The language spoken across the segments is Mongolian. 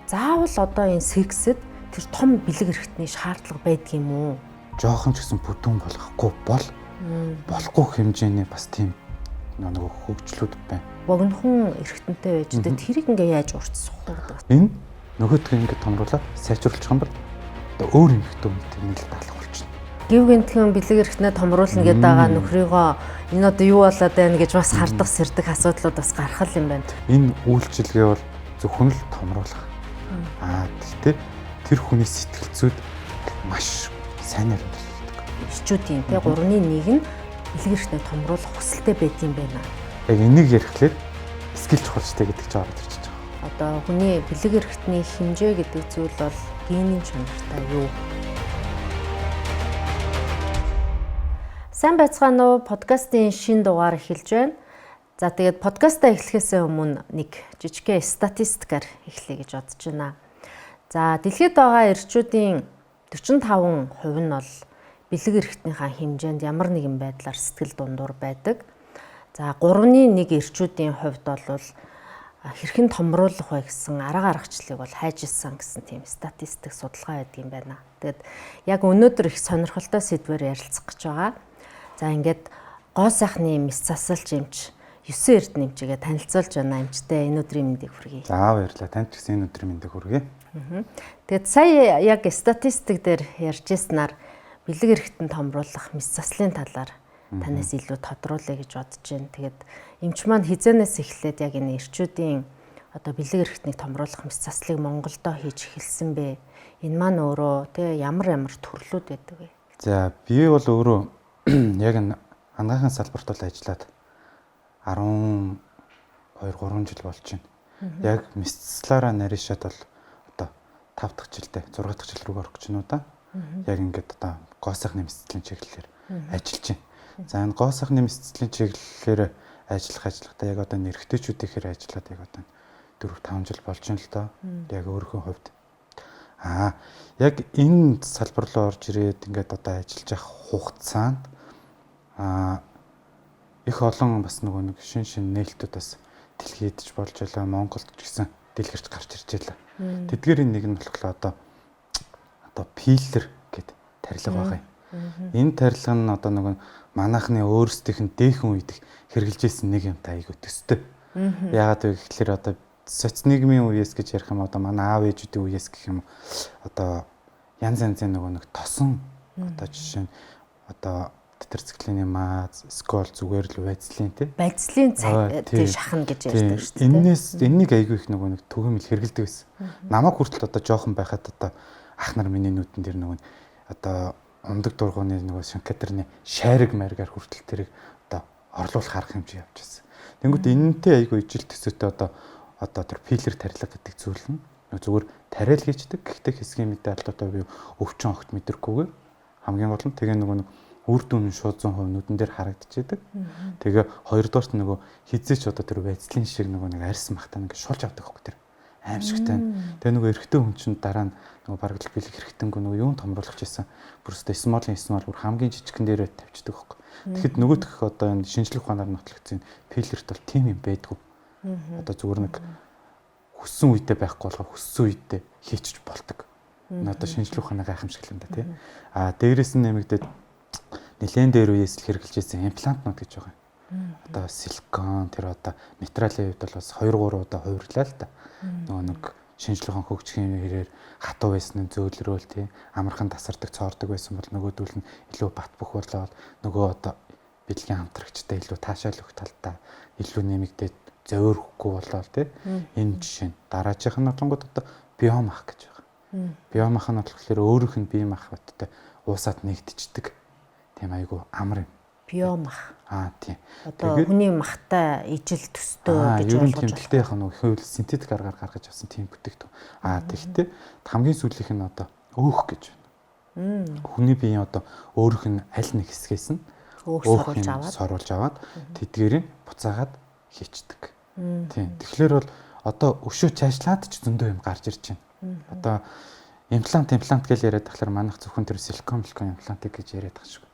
Заавал одоо энэ сексэд тэр том бэлэг эрхтний шаардлага байдаг юм уу? Жохон ч гэсэн бүдүүн болохгүй бол болохгүй хэмжээний бас тийм нөгөө хөгжлүүд байна. Богинохон эрхтэнтэй байж тэ тэрийг ингээ яаж уртсах вэ гэдэг. Энэ нөгөөдгөө ингээ томруулаад сайжруулчих юм бол одоо өөр эмэгтэй хүнтэй нийлээд алах болчихно. Гив гинтхэн бэлэг эрхтнээ томруулна гэдэг байгаа нөхрийгөө энэ одоо юу болоод байна гэж бас хардах сэрдэх асуудлууд бас гарах юм байна. Энэ үйлчилгээ бол зөвхөн л томруулах. Аа тэгтээ тэр хүний сэтгэл зүйд маш сайнаар нөлөөлдөг. Эрчүүдийн тэ 3-ны 1 нь бэлэг эрхтнээ томруулах хүсэлтэй байд юм байна. Яг энийг ярихлаар скил чухалчтай гэдэг чинь ороод ирж байгаа. Одоо хүний бэлэг эрхтний хэмжээ гэдэг зүйл бол генийн чанартай юу? Сайн байцгаана уу? Подкастын шинэ дугаар эхэлж байна. За тэгээд подкастаа эхлэхээс өмнө нэг жижигхэн статистикаар эхлэе гэж бодож байна. За дэлхийд байгаа эрчүүдийн 45% нь бол бэлэг эрхтнийхаа хэмжээнд ямар нэгэн байдлаар сэтгэл дундуур байдаг. За 3-ны 1 эрчүүдийн хувьд бол хэрхэн томруулах вэ гэсэн арга аргачлалыг бол хайж исэн гэсэн тийм статистик судалгаа байдаг юм байна. Тэгээд яг өнөөдөр их сонирхолтой сэдвээр ярилцах гэж байгаа. За ингээд гоо сайхны мэс засалж эмч 9 Эрдэнэ эмчигээ танилцуулж байна. Эмчтэй энэ өдрийн мэндийг хүргэе. За баярлалаа. Танд ч гэсэн энэ өдрийн мэндийг хүргэе. Тэгээд сая яг статистик дээр ярьж ирснээр бэлэг эрхтэн томруулах мэс заслын талаар танаас илүү тодруулъя гэж бодож байна. Тэгээд эмч маань хизэнээс эхлээд яг энэ эрчүүдийн одоо бэлэг эрхтнийг томруулах мэс заслыг Монголдо хийж эхэлсэн бэ? Энэ маань өөрөө тэ ямар ямар төрлүүд байдаг вэ? За би бол өөрөө яг энэ анагаахын салбарт бол ажиллаад 12 3 жил болж байна. Яг мэс заслаараа нарийшаад бол одоо 5 дахь жилдээ 6 дахь жил рүү орох гэж байна уу да. Яг ингээд одоо гоо сайхны мэс заслын чиглэлээр ажиллаж байна. За энэ гоо сайхны мэс заслын чиглэлээр ажиллахдаа яг одоо нэрхтэйчүүдийнхэр ажиллаад яг одоо 4 5 жил болж байна л доо. Яг өөрийнхөө хувьд. Аа яг энэ салбар руу орж ирээд ингээд одоо ажиллаж явах хугацаанд аа их олон бас нөгөө нэг шин шин нээлтүүд бас дэлхийд ч болж байлаа, Монголд ч гэсэн дэлгэрч гарч ирж байлаа. Тэдгээрийн нэг нь болохоор одоо пиллер гэд тарилга байгаа юм. Энэ тарилга нь одоо нөгөө манайхны өөрсдийнх нь дээхэн үед хэрэгжилж исэн нэг юмтай айгүй төстэй. Яагаад вэ гэхлээр одоо соц нийгмийн үеэс гэж ярих юм одоо манай аав ээжүүдийн үеэс гэх юм одоо янз янзын нөгөө нэг тосон одоо жишээ нь одоо тетрациклины маз, скол зүгээр л вазлин тий. Вазлин тий шахна гэж ярьдаг шүү дээ. Эннээс энэнийг айгүй их нөгөө нэг түгээмэл хэрэгэлдэг байсан. Намайг хүртэл одоо жоохон байхад одоо ах нар миний нүдэн дээр нөгөө одоо ундаг дургууны нөгөө шинкатерны шайраг маргаар хүртэл тэрийг одоо орлуулах арга хэмжээ явж байсан. Тэнгүүт энэнтэй айгүй ижил төсөөтэй одоо тэр пиллер тарилга гэдэг зүйл нь зүгээр тариал хийчдэг. Гэхдээ хэсгийн мэдээ алдаатай буюу өвчин огт мэдрэхгүйгээр хамгийн гол нь тэгээ нөгөө нэг үр дүн нь шууд 100% нүдэн дээр харагдчихэдэг. Тэгээ хоёрдугаарт нөгөө хизээч одоо тэр вазлин шиг нөгөө нэг арьс махтаа ингээд шулж авдаг хөөе тэр аимшигтай. Тэгээ нөгөө эрэгтэй хүн чинь дараа нь нөгөө бараг л бэлэг хэрэгтэнгүү нөгөө юун томруулах гэсэн бүр өстой смолын смол бүр хамгийн жижигхэн дээрээ тавьчихдаг хөөе. Тэгэхэд нөгөөх одоо энэ шинжлэх ухаанаар нотлогдсон пиллерт бол тийм юм байдгүй. Одоо зүгээр нэг хүссэн үедээ байхгүй болгоо хүссэн үедээ хийчих болдог. Энэ одоо шинжлэх ухааны гайхамшиг юм да тий. А дээрээс нь нэмэгдээд нэлээд дээр үеэс л хэрэгжилж байсан имплантнууд гэж байгаа юм. Одоо силикон тэр одоо материалын хувьд бол бас 2 3 удаа хувирлаа л та. Нөгөө нэг шинжлэх ухаан хөгжихийн хэрээр хатуу байсан нь зөөлрөөл тий амархан тасардаг цоордог байсан бол нөгөөдөл нь илүү бат бөх болоод нөгөө одоо бэлгийн хамтрагчтай илүү таашаал өгөх талдаа илүү нэмэгдээд зөөрөхгүй болоод тий энэ жишээ нь дараачих нь болонгод одоо биомах гэж байгаа. Биомах нь болохоор өөрийнх нь бие мах баттай уусаад нэгдчихдэг. Тийм айгу амар юм. Биомах. Аа тийм. Одоо хүний махтай ижил төстэй гэж ойлгож байна. Гэхдээ яг нэг хууль синтетик аргаар гаргаж авсан тийм бүтээгдэхүүн. Аа тэгтээ хамгийн сүүлийнх нь одоо өөх гэж байна. Хүний биеийн одоо өөрийнх нь аль нэг хэсгээс нь өөх соруулж аваад тэдгээрийг буцаагаад хийчдэг. Тийм. Тэгэхээр бол одоо өшөө чаашлаад ч зөндөө юм гарч ирж байна. Одоо имплант гэж яриад тахлаар манайх зөвхөн тэр силикон имплантыг гэж яриад байгаа шиг.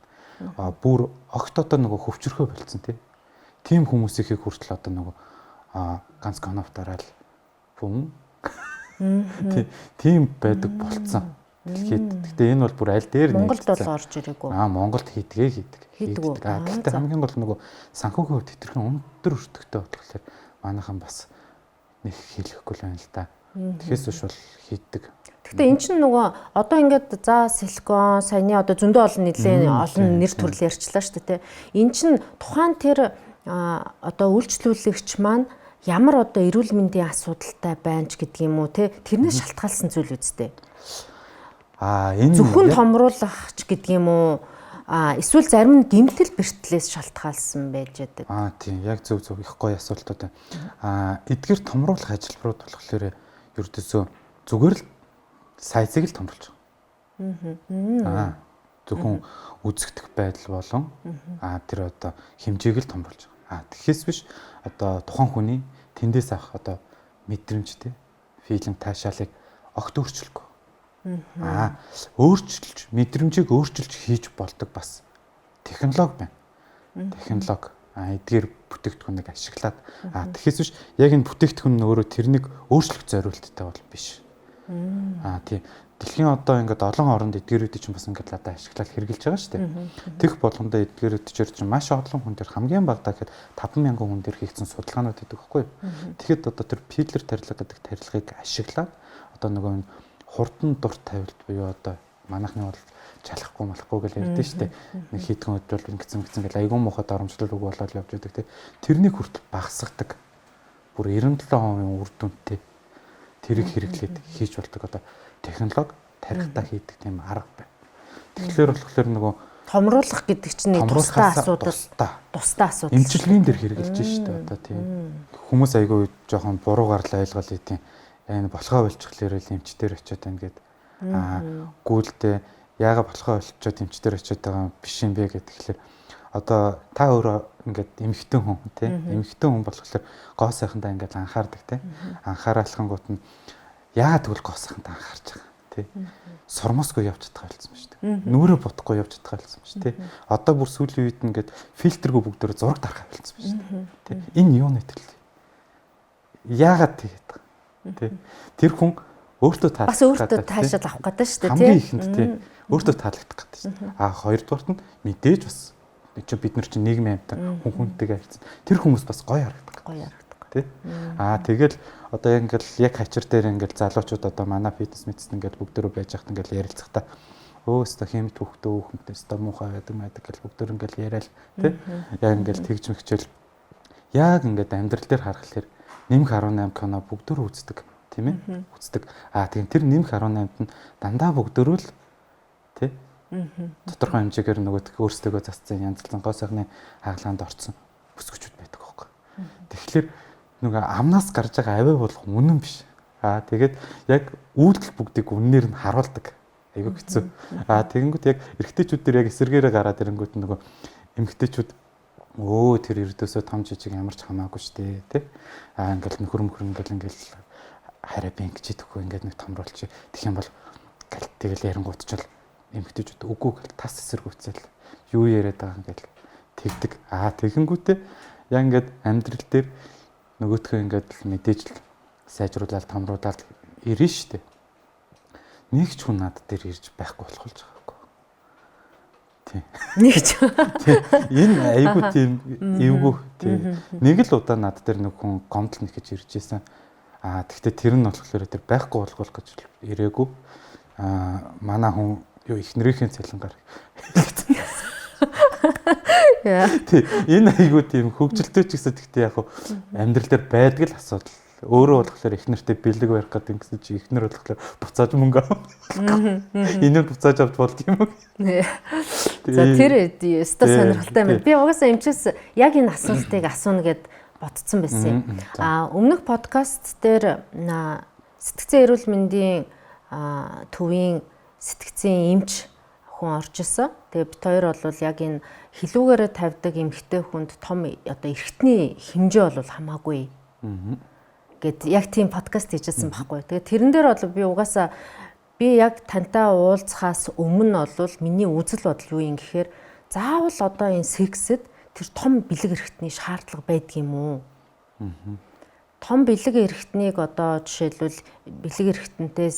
А бүр огт одоо нөгөө хөвчрхөө болцсон тий. Тийм хүмүүсийнхийг хүртэл одоо нөгөө ганц кноп дараал бум. Тийм байдаг болцсон. Дэлхийд. Гэхдээ энэ бол бүр аль дээр Монголд бол орж ирээгүй. Монголд хийдэг. Хийдэг. Гэхдээ хамгийн гол нөгөө санхүүгийн хувьд хэтэрхэн өндөр өртөгтэй болохоор манайхан бас нэг хийлгэхгүй л байна л да. Тэгэхээс биш бол хийдэг. Гэхдээ эн чинь нөгөө одоо ингээд за силикон саяны одоо зөндөө олон нэлийн олон нэр төрөл ярьчлаа шүү дээ. Эн чинь тухайн тэр одоо үйлчлүүлэгч маань ямар одоо эрүүл мэндийн асуудалтай байна ч гэдэг юм уу те, тэрнээс шалтгаалсан зүйл үсттэй. Энэ зөвхөн томруулах ч гэдэг юм уу, эсвэл зарим нь гэмтэл бэртлээс шалтгаалсан байж байдаг. Тийм, яг зөв их гоё асуултууд байна. Эдгээр томруулах ажилбарууд болохоор ердөөсөө зүгээр л сайзыг л томруулж байгаа. Зөвхөн үзэгдэх байдал болон тэр одоо хэмжээг л томруулж байгаа. Тэгэхээс биш одоо тухайн хүний тэндээс авах одоо мэдрэмжтэй филинг таашаалыг огт өөрчлөхгүй. Өөрчилж мэдрэмжийг өөрчилж хийж болдог бас технологи байна. Технологи. Эдгээр бүтээгдэхүүнийг ашиглаад тэгэхээс биш яг энэ бүтээгдэхүүн нь өөрөө тэрнийг өөрчлөх зориулттай бол биш. Тийм. Дэлхийн одоо ингээд олон оронд эдгээрүүдийг чинь бас ингээд одоо ашиглаад хэрэгжилж байгаа шүү дээ. Тэгэх болгондоо эдгээрүүд чинь маш олон хүн дээр хамгийн багадаа гэхэд 5,000 хүн дээр хийгдсэн судалгаанууд байдаг байхгүй юу? Тэгэхэд одоо тэр филлер тарилга гэдэг тарилгыг ашиглаад одоо нөгөө хурдан дур тавилт буюу одоо манайхны бол чалахгүй малахгүй гэж ярьдэн шүү дээ. Нэг хийдгэн өдрөл ингэсэн ингэсэн гэл айгүй муухай доромжлол үг болоод явж байдаг те. Тэрнийг хүртэл багасгадаг. Бүр 97% үр дүнтэй тэрийг хэрэглээд хийж болдог одоо технологи тарихтаа хийдэг тийм арга байна. Тэгэхээр болохоор нөгөө томруулах гэдэг чинь нэг тусдаа асуудал. Тусдаа асуудал. Эмчилгээний дээр хэрэгжилж шүү дээ одоо тийм. Хүмүүс айгүй жоохон буруугаар л ойлгол идэв. Энэ болохоо болчихлоор л эмч дээр очиод байна гэд. Гүйлдээ яага болохоо болчоод эмч дээр очиод байгаа биш юм бэ гэхээр одоо та өөрөө ингээд эмэгтэй хүн тий. Эмэгтэй хүн болохоор гоо сайхандаа ингээд анхаардаг тий. Анхаараалхангууд нь яагаад тэгвэл гоо сайхандаа анхаарч байгаа тий. Сормосгүй явж чадах болсон ба шүү дээ. Нүрээ бодохгүй явж чадах болсон ба шүү тий. Одоо бүр сүүлийн үед ингээд фильтргүй бүгдөө зураг дарах болсон ба шүү дээ. Тий. Энэ юуны төрөл? Яагаад тэгээд байгаа? Тий. Тэр хүн өөртөө таалагдах бас өөртөө таашаал авах гэдэг шүү дээ тий. Хамгийн ихэнд тий. Өөртөө таалагдах гэдэг шүү дээ. Хоёрдугаарт нь мэдээж бас чинь бид нар чинь нийгмийн амьтан хүн хүнтэйгээ харьцсан. Тэр хүмүүс бас гоё харагдах. Гоё харагдах. Тий. Тэгэл одоо яг ингээл яг хачир дээр ингээл залуучууд одоо манай фитнес мэдс ингээл бүгдөө байж хахад ингээл ярилцахдаа өөстө хэмт хөхтөө хөхмтэй өстө муухай байдаг байдаг гэл бүгдөө ингээл яриад тий. Яг ингээл тэгж мэгчэл яг ингээд амьдрал дээр харахаар нэмэх 18 кино бүгдөө үздэг тийм ээ. Үздэг. Тийм тэр нэмэх 18-нд нь дандаа бүгдөө л тий. Тодорхой хэмжээгээр нөгөө өөрсдөө засцсан янзлан гоо сайхны хагалгаанд орцсон бүсгүүчүүд байдаг аахгүй. Тэгэхээр нөгөө амнаас гарч байгаа авиа болох үнэн биш. Тэгээд яг үйлдэл бүгдийг үннээр нь харуулдаг. Айгүй хэцүү. Тэгэнгүүт яг эрэгтэйчүүд дээр яг эсэргээрээ гараад ирэнгүүт нөгөө эмэгтэйчүүд тэр ердөөсөө том жижиг ямар ч хамаагүй штэ тий. Ингээл нөхөр мөхөр ингээл хараа би ингэж идэхгүй ингээд нэг томруулчих. Тэгэх юм бол гэл тэгэл ярингуут ч л эмэгтэйчүүд үгүй гэл тас эсэргүүцэл юу яриад байгаа юм гэл тэгдэг. Тэгэнгүүтээ яг ингээд амьдрал дээр нөгөөтгөө ингээд мэдээж л сайжруулаад томруулаад ирнэ штэ. Нэг ч хүн над дээр ирж байхгүй болох болж байгаа байхгүй. Тий. Нэг ч. Энэ айгүй тийм эвгүй тий. Нэг л удаа над дээр нэг хүн гомдол нэхэж ирж исэн. Тэгтээ тэр нь болохоор тэр байхгүй болгох гэж ирээгүй. Манай хүн юу эхнэрийнхээ цалингаар хэлсэн. Тий. Энэ айгүй тийм хөгжилтэй ч гэсэн тэгтээ яг амьдрал дээр байдаг л асуудал. Өөрөө болохоор эхнэртэй бэлэг барих гэдэг ингэсэн чи эхнэр болохоор буцааж мөнгө авах. Энэ нь буцааж авч болд юм уу? За тэр өстой сонирхолтой юм. Би угаасаа эмчээс яг энэ асуултыг асууна гэд бодсон байсан юм. Өмнөх подкаст дээр сэтгцэн эрүүл мэндийн төвийн сэтгцийн эмч хүн орж исэн. Тэгээ бит хоёр бол яг энэ хилүүгээрээ тавьдаг эмэгтэй хүнд том одоо эргэтний хэмжээ бол хамаагүй гэд яг тийм подкаст хийжсэн байхгүй. Тэгээ тэрэн дээр бол би угаасаа би яг тантай уулзахаас өмнө бол миний үзэл бодол юу юм гэхээр заавал одоо энэ сексэд тэр том бэлэг эргэтний шаардлага байдаг юм уу? Том бэлэг эрхтнийг одоо жишээлбэл бэлэг эрхтэнтэй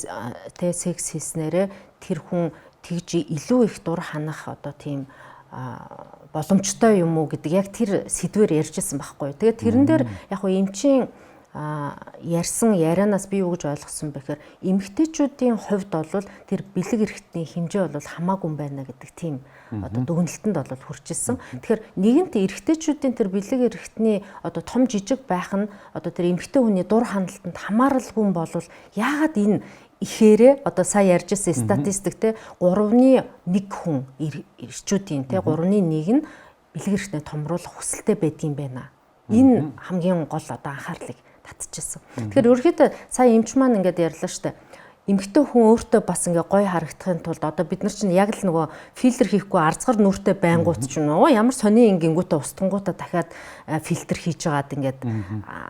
тэ секс хийснээрээ тэр хүн тэгж илүү их дур ханах одоо тийм боломжтой юм уу гэдэг яг тэр сэдвээр ярьжсэн байхгүй. Тэгээд тэрэн дээр яг хуу эмчийн ярьсан ярианаас би юу гэж ойлгосон бэ гэхээр эмэгтэйчүүдийн хувьд бол тэр бэлэг эрхтний хэмжээ бол хамаагүй юм байна гэдэг тийм одоо дүгнэлтэнд бол хүрч ирсэн. Тэгэхээр нэгэнт эрэгтэйчүүдийн тэр бэлэг эрхтний одоо том жижиг байх нь одоо тэр эмэгтэй хүний дур ханалтанд хамааралгүй юм бол яагаад энэ ихээрээ одоо сая ярьж ирсэн статистик те 3-ны 1 хүн эрчүүдийн те 3-ны 1 нь бэлэг эрхтнээ томруулах хүсэлтэй байдгийн байна. Энэ хамгийн гол одоо анхаарлыг татчихсан. Тэгэхээр ерөнхийдөө сая эмч маань ингээд ярьлаа штэ. Эмэгтэй хүн өөртөө бас ингээ гоё харагдахын тулд одоо бид нар чинь яг л нөгөө фильтр хийхгүй арзгар нүртэй байнгут чинь оо ямар сони ингэнгүүтээ устгангуудаа дахиад фильтр хийж байгаад ингээд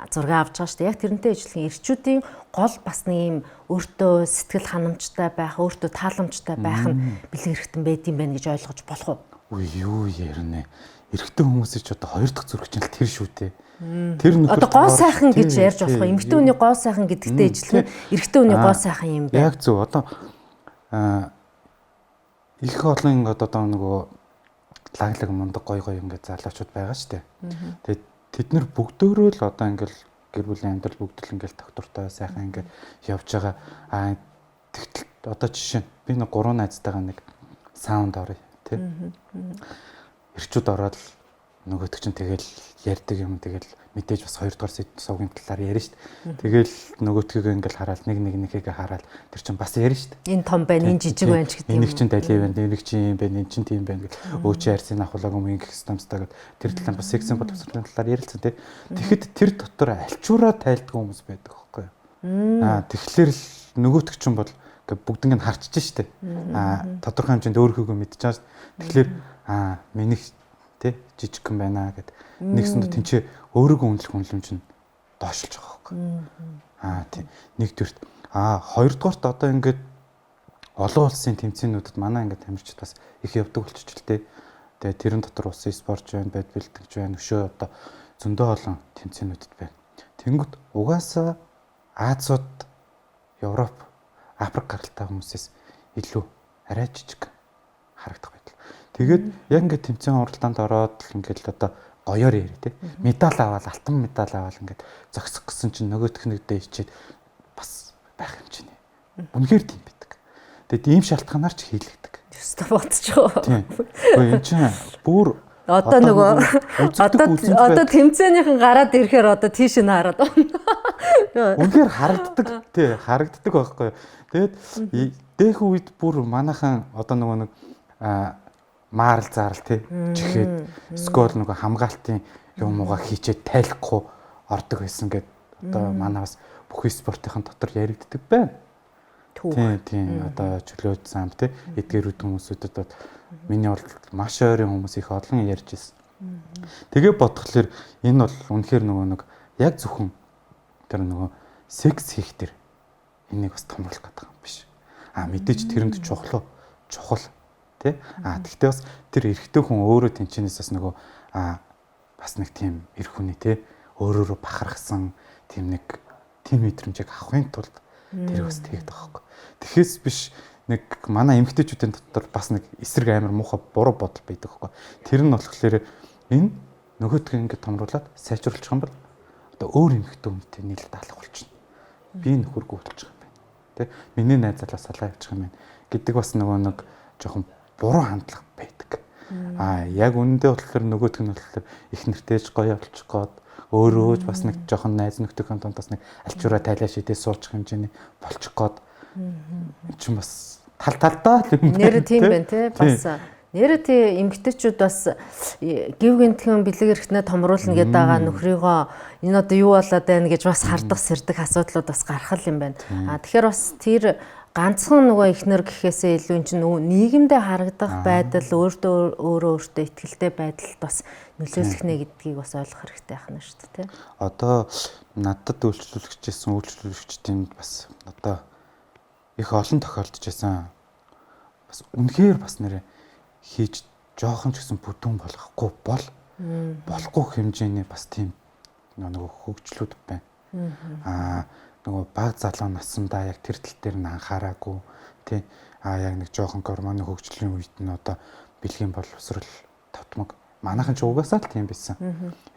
зураг авч байгаа штэ. Яг тэрнтэй ижилхэн эрчүүдийн гол бас нэг юм өөртөө сэтгэл ханамжтай байх, өөртөө тааламжтай байх нь бэлэг эрхтэн байдсан байх гэж ойлгож болох уу? Үгүй юу ярина. Эрэгтэй хүмүүсийн ч одоо хоёр дахь зүрх чинь л тэр шүү дээ. Тэр нөхөр одоо гоо сайхан гэж ярьж болох уу? Эмэгтэй хүний гоо сайхан гэдэгтэй ижилхэн эрэгтэй хүний гоо сайхан юм байна. Яг зөв. Одоо их олон ингээд одоо нөгөө лаглаг мундаг гой гой ингээд залуучууд байгаа шүү дээ. Тэгээд тэд нар бүгдөөрөө л одоо ингээд гэр бүлийн амьдрал бүгд л ингээд тогтвортой сайхан ингээд явж байгаа. Аа тэгтэл одоо жишээ нь би нэг гурван найзтайгаа нэг саунд оръё тий. Ирчүүд ороод нөгөөдөг чинь тэгэл ярьдаг юм тэгэл мэдээж бас хоёрдугаар сувгийн талаар ярина шүү дээ. Тэгэл нөгөөдхийгөө ингээл хараад нэг нэг нэхийгээ хараад тэр чинь бас ярина шүү дээ. Энэ том байна, энэ жижиг байна ч гэдэг юм. Энийг чинь дали байна, энийг чинь юм байна, энэ чинь тийм байна гэл өө чи арсын ахуулаагүй юм ингэх ёстой гэд тэр талаар бас сексийн боловсролын талаар ярилцсан тий. Тэгэхэд тэр дотор альчуураа тайлддаг хүмүүс байдаг байхгүй юу? Аа тэгэхээр л нөгөөтг чинь бол ингээ бүгднийг нь харчиж штэ. Аа тодорхой хэмжээнд өөрхийгөө мэдчихэж байгаа шүү. Тэгэхээр аа минийх тий жижигхэн байна гэд нэгсэнд тэнцээ өөрийгөө үнэлэх үнэлэмж нь доошлж байгаа байхгүй. Аа тий. Нэгдүгüрт аа хоёрдугаарт одоо ингээд олон улсын тэмцээнүүдэд манай ингээд тамирчид бас их явдаг болчих л тий. Тэгээ тэрэн дотор улсын спорт байна, бэлтгэж байна, өшөө одоо зөндөө олон тэмцээнүүдэд байна. Тэнгүүт угаасаа Азууд, Европ, Африк гаралтай хүмүүсээс илүү арай жижиг харагдах байдал. Тэгээд яг ингээд тэмцээн уралдаанд ороод л ингээд л одоо гоёор яриа тий. Медаль аваад, алтан медаль аваад ингээд зогсох гэсэн чинь нөгөөх нэгдээ ичээд бас байх юм чинь. Үнэхээр тийм байдаг. Тэгээд ийм шалтгаанаар ч хийлэгдэг. Ёстой бодчихоо. Тийм. Гэхдээ эн чинь бүр одоо нөгөө одоо тэмцээнийхэн гараад ирэхээр одоо тийш нь хараад байна. Үнэхээр харагддаг. Тий, харагддаг байхгүй. Тэгээд дэх үед бүр манайхан одоо нөгөө нэг маарал заарал тий чихээд скол нөгөө хамгаалтын юм ууга хийчээд тайлахгүй ордог байсан гэд одоо манай бас бүхий спортын дотор яригддаг байна. Тийм тийм одоо чөлөөт зам тий эдгээр үд хүмүүсүүдэд бол миний бол маш ойрын хүмүүс их олон ярьж ирсэн. Тэгээ бодглохлоор энэ бол үнэхээр нөгөө нэг яг зөвхөн тэр нөгөө секс хийх тэр энийг бас томруулах гэдэг юм биш. А мэдээж тэрэнд чухал чухал тий. А тэгтээ бас тэр эрэгтэй хүн өөрөө тэнчэнээс бас нөгөө бас нэг тийм эрх хүний тий өөрөөрөө бахархсан тийм нэг тийм мэдрэмжийг авахын тулд тэр бас тэгдэг байхгүй. Тэгэхээс биш нэг манай эмэгтэйчүүдийн дотор бас нэг эсрэг амар муухай буруу бодол байдаг байхгүй. Тэр нь болохоор энэ нөгөөдгөө ингээд томруулаад сайжруулчих юм бол одоо өөр эмэгтэй хүнтэй нийлээд алах болчихно. Би нөхөргүй болчих юм байна. Тэ? Миний найз залуу салаа явчих юм байна гэдэг бас нөгөө нэг жоохон буруу хандлага байдаг. Аа яг үнэндээ болохоор нөгөөх нь болохоор их нэртэйж гоё болчих гээд өөрөө ч бас нэг жоохон найз нөхдөхийн дунд бас нэг альчураа тайлаа шидээ суучих хэмжээний болчих гээд эн чинь бас тал талдаа л юм байна. Нэр тийм байна те бас нэр тий эмгтээчүүд бас гів гинтхэн бэлэг эрхтнээ томруулна гэдэг байгаа нөхрийгөө энэ одоо юу болоод байна гэж бас хардах сэрдэх асуудлууд бас гарах юм байна. А тэгэхээр бас тэр ганцхан нөгөө ихнэр гэхээсээ илүү эн чинь нийгэмдээ харагдах байдал өөртөө өөрөө өөртөө ихтэй байдалд бас нөлөөлөх нэ гэдгийг бас ойлгох хэрэгтэй байх нь шүү дээ. Одоо надад үйлчлүүлэгчсэн үйлчлүүлэгчдийн бас одоо их олон тохиолдож байсан. Бас үнэхээр бас нэрэ хийж жоохон ч гэсэн бүдүүн болгохгүй бол болохгүй хэмжээний бас тийм нөгөө хөгжлүүд байна. Аа нөгөө баг залуу насндаа яг тэр тал дээр нь анхаараагүй тий. Аа яг нэг жоохон гормоны хөгжлийн үед нь одоо бэлгийн боловсрол тавтмаг манайхан ч угаасаа л тийм байсан.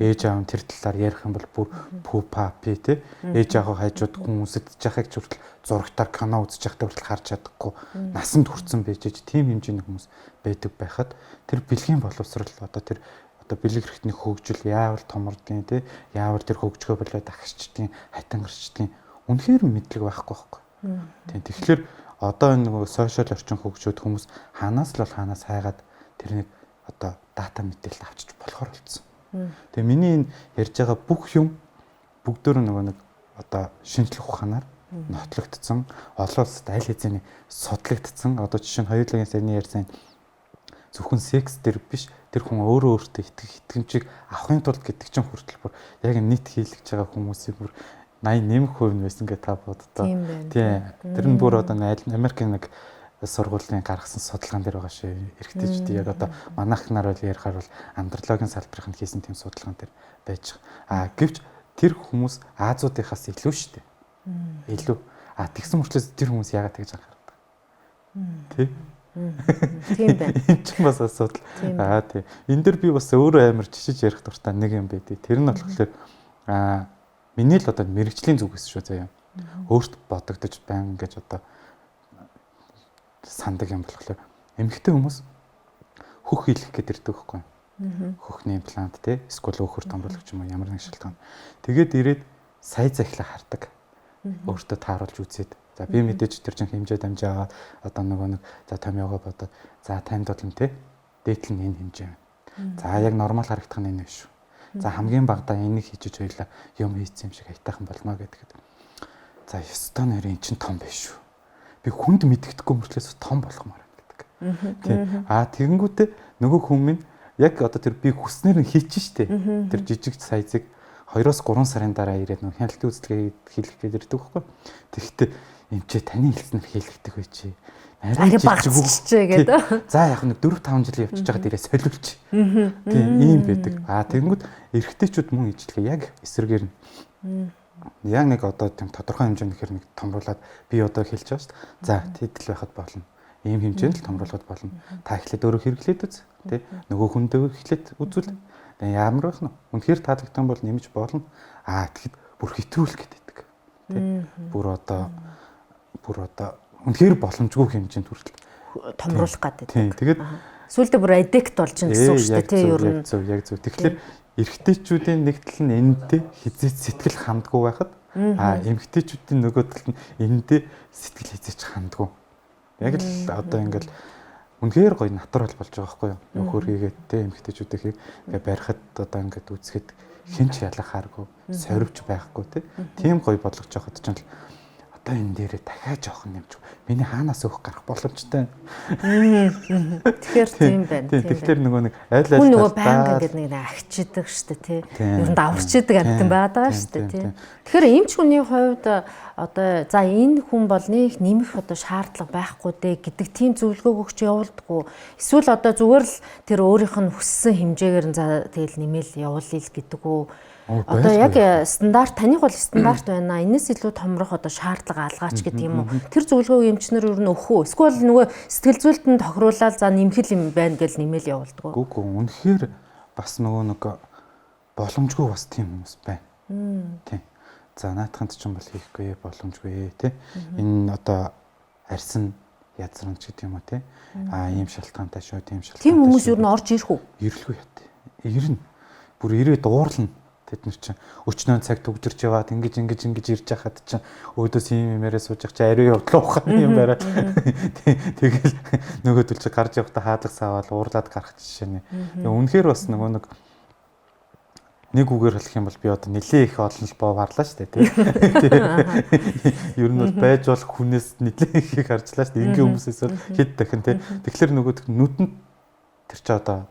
Ээж аав нь тэр талаар ярих юм бол бүр пүү папи тий. Ээж аав хайжууд хүн үсэдэж байхыг ч хүртэл зурагтаар кино үзэж байхдаа хүртэл харж чадахгүй насанд хүрсэн байж иж тийм хэмжээний хүмүүс байдаг байхад тэр бэлгийн боловсрол одоо тэр одоо бэлэг хэрэгтний хөгжил яавал томордгийн тий яавал тэр хөгжгөө болоод агшчдгийн хайтангарчдгийн үнэхээр мэдлэг байхгүй байхгүй. Тийм тэгэхээр одоо энэ нөгөө сошиал орчин хөгжөөд хүмүүс хаанаас л бол хаанаас хайгаад тэрнийг одоо дата мэдээлэл авчиж болохоор болцсон. Тэгээ миний энэ ярьж байгаа бүх юм бүгдөө нөгөө нэг одоо шинжлэх ухаанаар нотлогдсон, олон улсад аль хэзээний судлагдсан. Одоо жишээ нь хоёулангийн саяны ярьсан зөвхөн секс дээр биш тэр хүн өөрөө өөртөө итгэх итгэмжийг авахын тулд гэдэг чинь хүртэл бүр яг нийт хийлгэж байгаа хүмүүсийн бүр 80 нэмэх хувь нь байсан гэж та боддоо. Тийм. Тэр нь бүр одоо Америкийн нэг сургуулийн гаргасан судалгаан дээр байгаа шүү. Эрэгтэйчүүд яг одоо манайх нар бол ярихаар бол андрологийн салбарын хийсэн тийм судалгаан дээр байж байгаа. А гэвч тэр хүмүүс Азиудынхаас илүү шүү дээ. Илүү. А тэгсэн мөртлөөс тэр хүмүүс яагаад тэгж анхаардаг? Тэ? Тийм байна. Энэ чинь бас асуудал. Аа тий. Энэ дэр би бас өөрөө амар жишиж ярих дуртай нэг юм байдаг. Тэр нь болохоор аа миний л одоо мэрэгжлийн зүгээс шүү заяа. Өөрт бодогдож байна гэж одоо сандаг юм болохоор эмэгтэй хүмүүс хөх хийлгэх гээд ирдэг байхгүй. Хөхний имплант те эсвэл өөхөр томруулах юм уу ямар нэг шалтгаан. Тэгээд ирээд сая захилаа хардаг. Өөртөө тааруулж үзээд за би мэдээж тэр чин хэмжээ дамжаа аваад одоо нөгөө нэг за томьёогоо бодоод за танд бол те дээдл нь энэ хэмжээ байна. За яг нормал харагдах нь энэ биш шүү. За хамгийн багадаа энийг хийжиж хоёлаа юм хийцэн юм шиг аятайхан болно гэдгээд. За ёстой нэр эн чин том биш шүү. Би хүнд мэддэхгүй мөртлөөс том болгомоор байна гэдэг. Тийм. Аа тэгэнгүүтээ нөгөө хүн минь яг одоо тэр би хүснээр нь хийчих штэ. Тэр жижиг сайзыг 2-3 сарын дараа ирээд нөгөө хяналтын үйлчилгээ хийлгэх гээд ирдэг байхгүй. Тэгэхдээ эмчээ таны хэлснээр хийлгдэг бай чи. Арай багцчихжээ гэдэг. За яг нэг 4 5 жил явчихж байгаад ирээ солиулч. Тийм ийм байдаг. Аа тэгэнгүүт эрэгтэйчүүд мөн ижлэгээ яг эсрэгээр нь. Яг нэг одоо тийм тодорхой хэмжээнд гэхэр нэг томруулад би одоо хэлж байгаа шүү дээ. За тэдэл байхад болно. Ийм хэмжээнд л томруулахад болно. Та эхлээд өөрөө хэрэглээд үз. Тэ нөгөө хүндээ эхлээд үзүүл. Тэгээ ямар байх нь? Үнэхээр таалагдсан бол нэмж болно. Аа тэгэхэд бүр хэтрүүлэх гэдэг. Тэ бүр одоо үнэхээр боломжгүй хэмжээнд хүртэл томруулах гэдэг. Тийм. Тэгээд сүүлдээ бүр аддикт болж чинь гэсэн үг шүү дээ тий ер нь. Яг зөв, яг зөв. Тэгэхээр эрэгтэйчүүдийн нэг тал нь энэндээ хизээч сэтгэл хандгүй байхад аа эмэгтэйчүүдийн нөгөө тал нь энэндээ сэтгэл хизээч хандгүй. Яг л одоо ингээл үнэхээр гоё натурал болж байгаа байхгүй юу? Нөхөр хийгээд те эмэгтэйчүүдийг ингээ барихад одоо ингээд үзэхэд хэн ч ялахааргүй, сорвч байхгүй те. Тийм гоё бодлогож байхад ч л одоо энэ дээрээ дахиад жоохон нэмж миний хаанаас өөх гарах боломжтой. Тэгэхээр тийм байна. Тэгэхээр нөгөө нэг айл айл хүн нөгөө байнга ингээд нэг агчидаг штэ тий. Ер нь даварчидаг амьтан байгаад байгаа штэ тий. Тэгэхээр эмч хүний хувьд одоо за энэ хүн бол нэг нэмэх одоо шаардлага байхгүй дээ гэдэг тийм зөвлөгөөг өгч явуулдаггүй. Эсвэл одоо зүгээр л тэр өөрийнх нь хүссэн хэмжээгээр нь за тэгэл нэмэл явуулъя л гэдэг үү. Одоо яг стандарт таних бол стандарт байна. Энэс илүү томрох одоо шаардлага алгаач гэдэг юм уу? Тэр зөвлөгөөг эмчнэр ер нь өгөх үү? Эсвэл нөгөө сэтгэл зүйн нь тохируулаад за нэмэх юм байна гэж нэмэл явуулдаг уу? Үгүй үнэхээр бас нөгөө нэг боломжгүй бас тийм хүмүүс байна. Тийм. За наатаханд ч юм бол хийхгүй боломжгүй тий. Энэ одоо арьсан язрамч гэдэг юм уу тий. Аа ийм шалтгаантай шүү, тийм шалтгаантай. Тийм хүмүүс ер нь орж ирэх үү? Ирлгүй яа тий. Ирнэ. Бүр ирээд уурлна. Тэд нар чинь өчнөө цаг түгжирч яваад ингэж ингэж ингэж ирж байхад чинь өөдөөс юм юмараа сууж явах чи ариу явдлаа ухааны юм барай. Тэгэл нөгөөдөл чи гарч явахдаа хаалга саваал уурлаад гарах жишээ нэ. Үнэхээр бас нөгөө нэг нэг үгээр хэлэх юм бол би одоо нэлээ их олон л боо харлаа шүү дээ тий. Ер нь бол байж болох хүнээс нэлээ ихийг харжлаа шүү дээ. Ингийн хүмүүсээс бол хэд дахин тий. Тэгэхээр нөгөөдөх нүдэнд тэр чи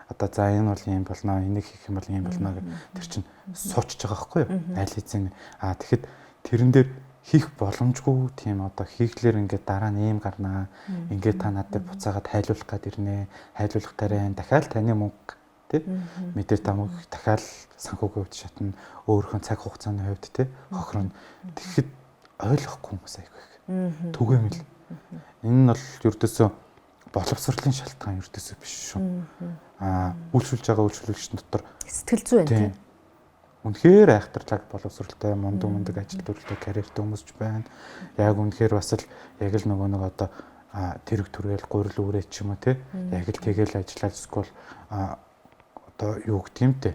одоо за энэ бол ийм болно, энийг хийх юм бол ийм болно гэх тэр чинь суучж байгаа байхгүй юу? Аль хэзээ. Аа тэгэхэд тэрэн дээр хийх боломжгүй тийм одоо хийхлээр ингээд дараа нь ийм гарнаа. Ингээд та над дээр буцаагаад хайлуулах гад ирнэ. Хайлуулах тарай дахиад таны мөнгө Тий. Мэдээ тамаг дахиад санхүүгийн хувьд шатна, өөрийнхөө цаг хугацааны хувьд тий хохирно. Тэгэхэд ойлгохгүй хүмүүс айгүй их. Түгээмэл. Энэ нь бол ердөөсөө боловсролын шалтгаан ердөөсөө биш шүү. Үйлчилж байгаа үйлчлүүлэгч дотор сэтгэл зүй байна тий. Үнэхээр айхтарлаг боловсролтой, мундаг ажил төрөлтэй, карьертэй хүмүүс ч байна. Яг үнэхээр бас л яг л нөгөө нэг одоо тэрэг түргээл гурил үрээ ч юм уу тий. Яг л тэгэл ажиллаад эсвэл одоо юу гэдэг юм те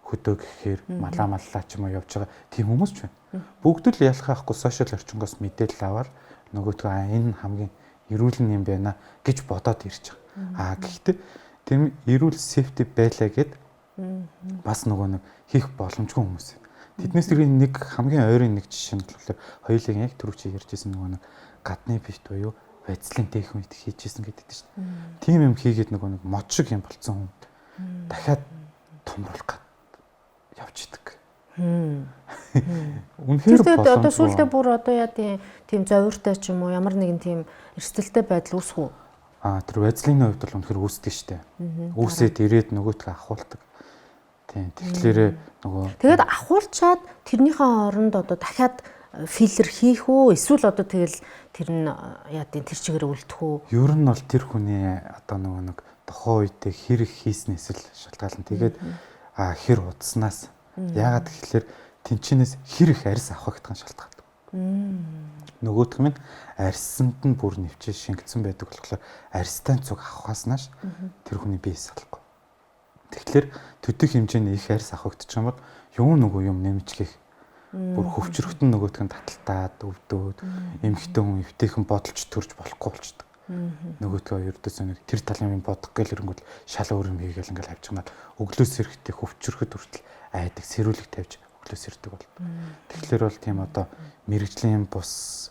хөдөө гэхээр малаа маллаа ч юм уу явж байгаа тийм хүмүүс ч байна. Бүгд л ялхаахгүй сошиал орчингоос мэдээлэл аваад нөгөөтгөө энэ хамгийн эрүүл нь юм байна гэж бодоод ирж байгаа. Гэхдээ тийм эрүүл сейфти байлаа гэд бас нөгөө нэг хийх боломжгүй хүмүүс. Тэднээс тэр нэг хамгийн ойрын нэг жишээ нь болохоор хоёулын яг түрүү чи ярьжсэн нөгөө нэг гадны бит буюу вазлын дэх үед хийжсэн гэдэг чинь шүү дээ. Тийм юм хийгээд нөгөө нэг мод шиг юм болцсон хүн дахиад томруулах гад явж идэг. Үнэхээр боломжгүй. Одоо сүүлдээ бүр одоо яа тийм зовиртой ч юм уу ямар нэгэн тийм эрсдэлтэй байдал үүсэх үү? Тэр вазлины хувьд бол үнэхээр үүсдэг шүү дээ. Үүсээд ирээд нөгөөтгөө ахуулдаг. Тийм. Тэгэхээр нөгөө тэгээд ахуулчаад тэрнийхээ оронд одоо дахиад филлер хийх үү? Эсвэл одоо тэгэл тэр нь яа тийм тэр чигээр үлдэх үү? Ер нь бол тэр хүний одоо нөгөө нэг тухайн үедээ хэр их хийснээс л шалтгаална. Тэгээд хэр удснаас яагаад гэхэлэр тэнчнээс хэр их арьс авах гэдгийг шалтгаалдаг. Нөгөөх нь арьсанд нь бүр нэвчээ шингэсэн байдаг болохоор арьстай цуг авахаас нааш тэр хүний бие салахгүй. Тэгэхээр төдий хэмжээний их арьс авахгдчих юм бол юу нөгөө юм нэмжлэх бүр хөвчрөхтөн нөгөөх нь таталтаад өвдөөд эмхтэн хүн эвтэйхэн бодолч төрж болохгүй болчдөг. Нөгөөдгөө ердөөсөө нэг тэр талын юм бодох гээл ирэнгүүт шал өөр юм хийгээл ингээл хавчганаад өглөөс эрэхтэй хөвчрөхөд хүртэл айдаг сэрүүлэг тавьж өглөөс ирдэг бол. Тэгэхээр бол тийм одоо мэрэгжлийн бус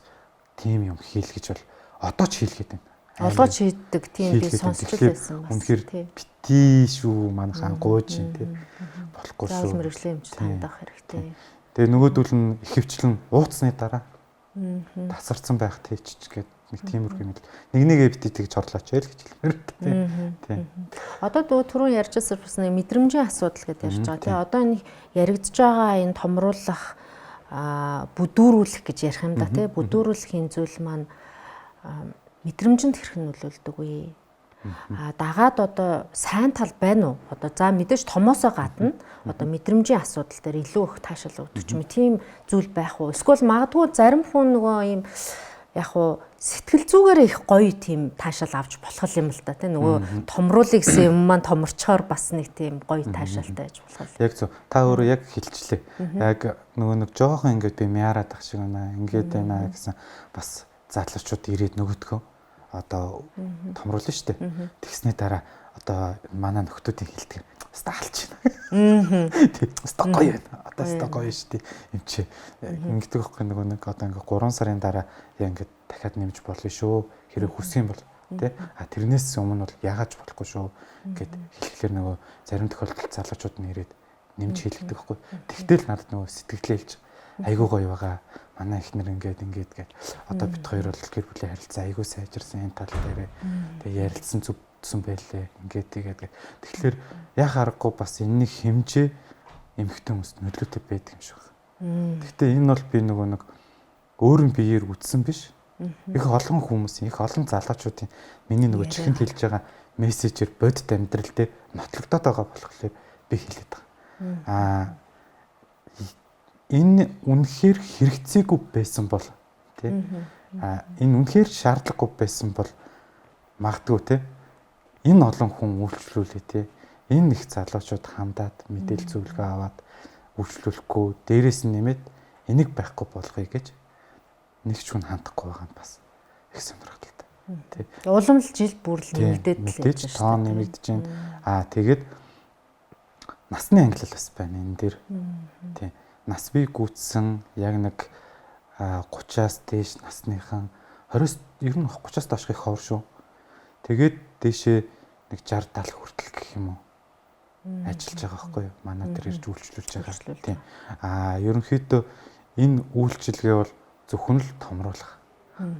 тийм юм хийл гэж бол одоо ч хийлгээд байна. Олгооч хийдэг тийм би сонсч байсан бас. Үнэхээр бити шүү манайхан гуйж юм тий. Болохгүй шүү. Заавал мэрэгжлийн эмч тандах хэрэгтэй. Тэгээ нөгөөдөл нь ихэвчлэн ууцсны дараа тасарсан байх тийч гээд нэг тиймэрхүү юм л нэг нэгэ бити тэгж хорлооч ээ л гэж хэлмээр тий. Тийм. Одоо дөө түрүүн ярьжсэн бас нэг мэдрэмжийн асуудал гэдээ ярьж байгаа тий. Одоо энэ яригдж байгаа энэ томруулах бүдүүрүүлэх гэж ярих юм да тий. Бүдүүрүүлэхийн зүйл маань мэдрэмжинд хэрхэн нөлөөлдөг вэ? Дагаад одоо сайн тал байна уу? Одоо за мэдээж томоосоо гадна одоо мэдрэмжийн асуудал дээр илүү их таашаал өгдөг ч юм тийм зүйл байх уу? Эсвэл магадгүй зарим хүн нөгөө ийм яг уу сэтгэл зүгээр их гоё тийм таашаал авч болох юм л да тий нөгөө томруулъя гэсэн юм маань томорчхоор бас нэг тийм гоё таашаалтай байж болох. Яг зөв. Та өөрөө яг хэлчлээ. Яг нөгөө нэг жоохон ингээд би мяарад ах шиг байна. Ингээд байна гэсэн бас залуучууд ирээд нөгөөдгөө одоо томруулна шүү дээ. Тэгсний дараа одоо манай нөхдүүдийн хэлдэг өста алч байна. Тэг өста гоё байна. Одоо өста гоё шүү дээ. Эм чи ингэдэг байхгүй нөгөө нэг одоо ингээ 3 сарын дараа яа ингээ дахиад нэмж болно шүү. Хэрэг хүсэх юм бол тий. А тэрнээс өмнө бол яагаад ч болохгүй шүү гэд хэлэхлээр нөгөө зарим тохиолдолд залуучууд нь ирээд нэмж хэлдэг байхгүй. Тэгтэл надад нөгөө сэтгэлээ хэлж айгуу гоё байгаа. Манай эхнэр ингээд ингээд гээд одоо бит хоёр бол гэр бүлийн харилцаа айгуу сайжирсан энэ тал дээрээ тэгээ ярилцсан зүг зүсэн байлээ. Ингээд тэгээд тэгэхээр яах аргагүй бас энэний хэмжээ эмэгтэй хүмүүст нөлөөтэй байдаг юм шиг байна. Гэхдээ энэ бол би нөгөө нэг өөрийн биеэр үтсэн биш. Их олон хүмүүсийн, их олон залуучуудын миний нөгөө чихэнд хэлж байгаа мессежээр бодит амьдрал дээр нотлогдоод байгаа болохоор би хэлээд байгаа. Аа энэ үнэхээр хэрэгцээгүй байсан бол тий а энэ үнэхээр шаардлагагүй байсан бол магадгүй тий энэ олон хүн үйлчлүүлээ тий энэ их залуучууд хандаад мэдээлэл зөвлөгөө аваад үйлчлүүлэхгүй дээрээс нь нэмээд энийг байхгүй болгоё гэж нэг ч хүн хандахгүй байгаа нь бас их сонирхолтой тий. Улам л жил бүр л нэмэгдээд л байж байна. Тоон нэмэгдэж байна. Аа тэгээд насны ангилал бас байна энэ дэр. Тий. Нас бий гүйтсэн яг нэг 30-аас дээш насныхан 20-с ер нь 30-аас доош их ховор шүү. Тэгээд дээшээ нэг 60 70 хүртэл гэх юм уу ажиллаж байгаа байхгүй юу? Манай дээр ирж үйлчлүүлж байгаа. Тийм. Аа ерөнхийдөө энэ үйлчилгээ бол зөвхөн л томруулах.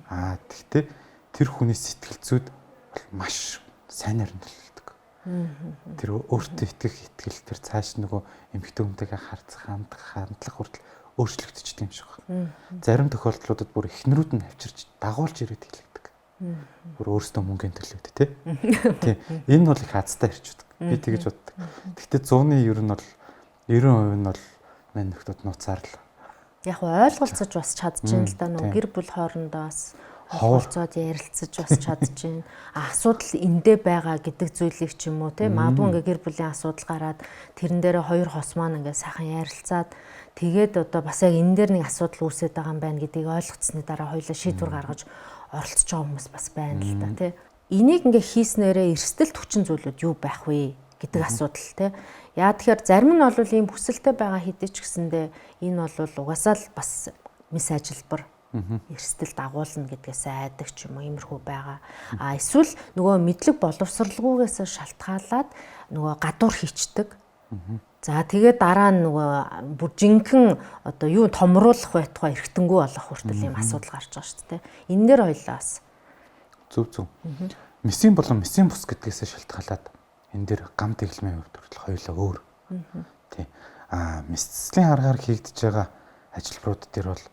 Аа тэгтээ тэр хүний сэтгэл зүйд бол маш сайнаар нөлөөлдөг. Тэр өөртөө итгэх итгэл тэр цааш нөгөө эмэгтэй хүнтэйгээ харцах хандах хандлага хүртэл өөрчлөгдөждөг юм шиг байна. Зарим тохиолдлуудад бүр эхнэрүүд нь авчирч дагуулж ирээд хэлэгдэг. Бүр өөрсдөө мөнгөний төлөөд тий. Тий. Энэ бол их азтай ирчүүд. Би тэгэж боддог. Гэхдээ 100-ны ер нь бол 90% нь бол мань нөхдүүд нууцаар л. Яг ойлголцож бас чадчихээн л да, нөгөө гэр бүл хоорондоо бас ойлголцоод ярилцаж бас чадчихээн. Асуудал эндээ байгаа гэдэг зүйлийг ч юм уу те, магадгүй ингээ гэр бүлийн асуудал гараад тэрэн дээрээ хоёр хос маань ингээ сайхан ярилцаад тэгээд одоо бас яг энэ дээр нэг асуудал үүсээд байгаа юм байна гэдгийг ойлгоцсны дараа хоёулаа шийдвэр гаргаж оролцож байгаа хүмүүс бас байна л да те. Энийг ингээ хийснээрээ эрсдэл хүчин зүйлүүд юу байх вэ гэдэг асуудал те. Яа тэгэхээр зарим нь бол ийм хүсэлтэй байгаа хэдий ч гэсэндээ энэ бол угаасаа л бас мис ажилбар эрсдэл дагуулна гэдгээс айдаг ч юм уу иймэрхүү байгаа. А эсвэл нөгөө мэдлэг боловсралгүйгээс шалтгаалаад нөгөө гадуур хийчдэг. За тэгээд дараа нь нөгөө бүр жинхэнэ одоо юу томруулах байтугай эргэтэнгүй болох хүртэл ийм асуудал гарч байгаа шүү дээ. Энэ дээр хоёлаа бас. Зөв зөв. Месийн болон месийн бус гэдгээс шалтгаалаад энэ дээр гам тэглэмийн хувьд хүртэл хоёулаа өөр. Тий. А месцлийн аргаар хийгдэж байгаа ажилбарууд дээр бол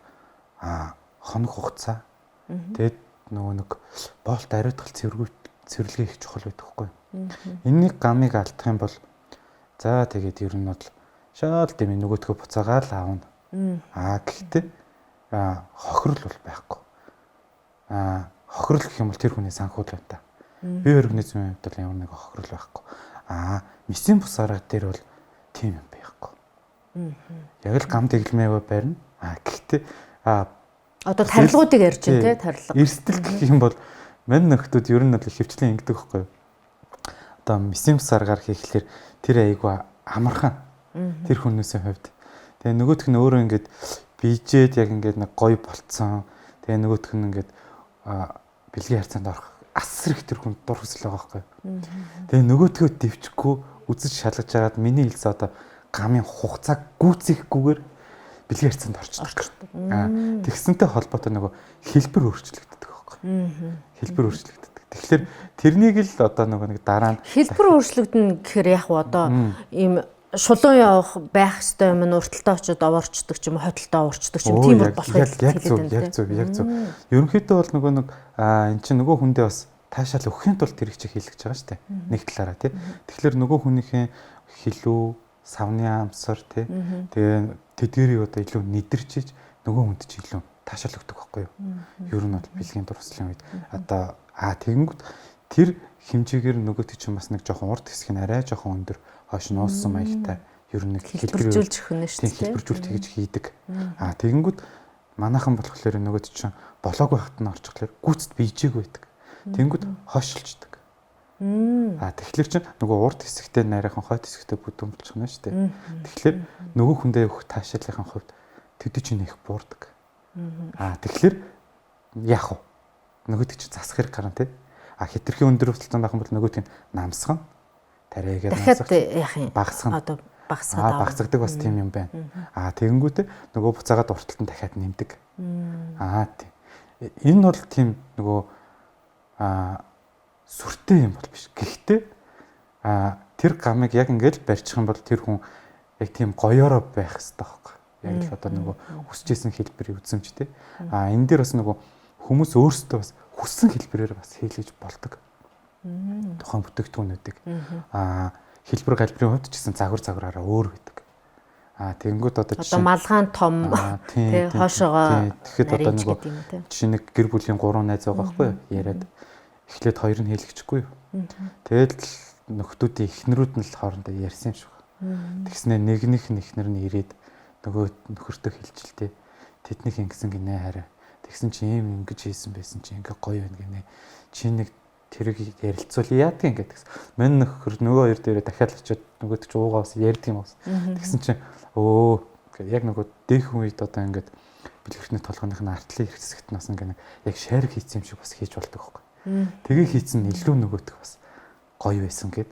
хоног хугацаа. Тэгээд нөгөө нэг боолт ариутгал цэвэрлэгээ их чухал байдаг хгүй. Энэний гамыг алдах юм бол за тэгээд ер нь бол шаал тийм нөгөөтгөө буцаагаа л аавна. Аа гэхдээ хохирол бол байхгүй. Хохирол гэх юм бол тэр хүний санхүү л байна та. Бие организмын хувьд бол ямар нэг хохирол байхгүй. Месийн бус арга дээр бол тийм юм байхгүй. Яг л гам тэглэмээ барина. Гэхдээ одоо тарилгуудыг ярьж байна те, тарилга. Эрсдэл гэх юм бол мань нөхдүүд ер нь бол хөвчлэн ингэдэг байхгүй юу? Одоо месийн бус аргаар хийхлээр тэр айгүй амархан тэр хүмүүсийн хувьд. Тэгээ нөгөөх нь өөрөө ингээд бийжээд яг ингээд нэг гоё болцсон. Тэгээ нөгөөх нь ингээд бэлгийн харьцаанд орох асар их тэр хүн дур хүсэл байгаа байхгүй юу? Тэгээ нөгөөтгөө дэвчихгүй үзэж шалгаж агаад миний хэлсэн одоо гамын хугацааг гүйцэхгүйгээр бэлгийн харьцаанд орчдөг. Тэгсэнтэй холбоотой нөгөө хэлбэр өөрчлөгддөг байхгүй. Хэлбэр өөрчлөгддөг. Тэгэхээр тэрнийг л одоо нөгөө нэг дараа нь хэлбэр өөрчлөгдөн гэхээр яг уу одоо ийм шулуун явах байх ёстой юм нь урталтаа очиод овоорчдөг ч юм уу, хотолтоо овоорчдөг ч юм тийм болох яг зөв, яг зөв, яг зөв. Ерөнхийдөө бол нөгөө нэг эн чинь нөгөө хүндээ бас таашаал өгөхийн тулд тэр их чиг хийлгэж байгаа шүү дээ. Нэг талаараа тий. Тэгэхээр нөгөө хүнийхээ хилүү, савны амсар тий. Тэгээ тэдгэрийг одоо илүү нэдэрчиж нөгөө хүнд чи илүү таашаал өгдөг байхгүй юу? Ер нь бол бэлгийн дурсгалын үед одоо тэгэнгүүт тэр хэмжээгээр нөгөөт чинь бас нэг жоохон урт хэсэг нь арай жоохон өндөр хойш нуусан маягтай ер нь нэг хэлбэржүүлж өгнө шүү дээ. Хэлбэржүүлэлт хийж хийдэг. Тэгэнгүүт манайхан болохоор нөгөөт чинь болоогүй хат нь орчихлоор гүйцэд бийжээгүй байдаг. Тэгэнгүүт хойшилчдаг. Тэгэхээр чинь нөгөө урт хэсэгтэй нарийнхан хойт хэсэгтэй бүдүүн болчихно шүү дээ. Тэгэхээр нөгөө хүндээ өгөх таашаалынхаа хувьд төдий чинь их буурдаг. Тэгэхээр яах вэ? Нөгөөт чинь засах хэрэг гарна тий. Хитрхи өндөр өсөлтөн байх юм бол нөгөөт нь намсгана. Тариагаар намсгах. Яах юм? Багасгана. Одоо багасгаад багасгадаг бас тийм юм байна. Тэгэнгүүтээ нөгөө буцаагаад урталт нь дахиад нэмдэг. Тий. Энэ бол тийм нөгөө сүртэй юм бол биш. Гэхдээ тэр гамыг яг ингээд барьчих юм бол тэр хүн яг тийм гоёороо байх хэрэгтэй байхгүй. Яг л одоо нөгөө хүсэжсэн хэлбэрийг үзэмж тий. Энэ дээр бас нөгөө хүмүүс өөрсдөө бас хүссэн хэлбэрээр бас хийлгэж болдог. Тухайн бүтээгдэхүүнүүдийг хэлбэр галбирын хувьд ч гэсэн загвар загвараараа өөр байдаг. Тэгэнгүүт одоо жишээ малгаан том тий хоошоогоо тэгэхэд одоо нөгөө жишээ нэг гэр бүлийн 3 найз байгаа байхгүй юу? Яриад эхлээд хоёр нь хийлгэчихгүй юу? Тэгэл нөхдүүдийн эхнэрүүд нь л хоорондоо ярьсан юм шиг байна. Тэгснэ нэгнийх нь эхнэр нь ирээд нөгөө нөхөртөө хэлчихэлтэй. Тэднийх ингэсэн гинэ хараа. Тэгсэн чи ийм ингэж хийсэн байсан чи ингээ гоё байна гинэ. Чи нэг тэрийг ярилцвал яадаг ингээд тэгсэн. Мань нөхөр нөгөө хоёр дээрээ дахиад очиод нөгөөд чи уугаа бас ярьдаг юм бас. Тэгсэн чи өө яг нөгөө дээхэн үед одоо ингээд бэлгэвчний толгойнх нь артлын хэсэгт нь бас ингээ нэг яг шарик хийсэн юм шиг бас хийж болдог байхгүй. Тэгээ хийсэн нь илүү нөгөөх бас гоё байсан гэд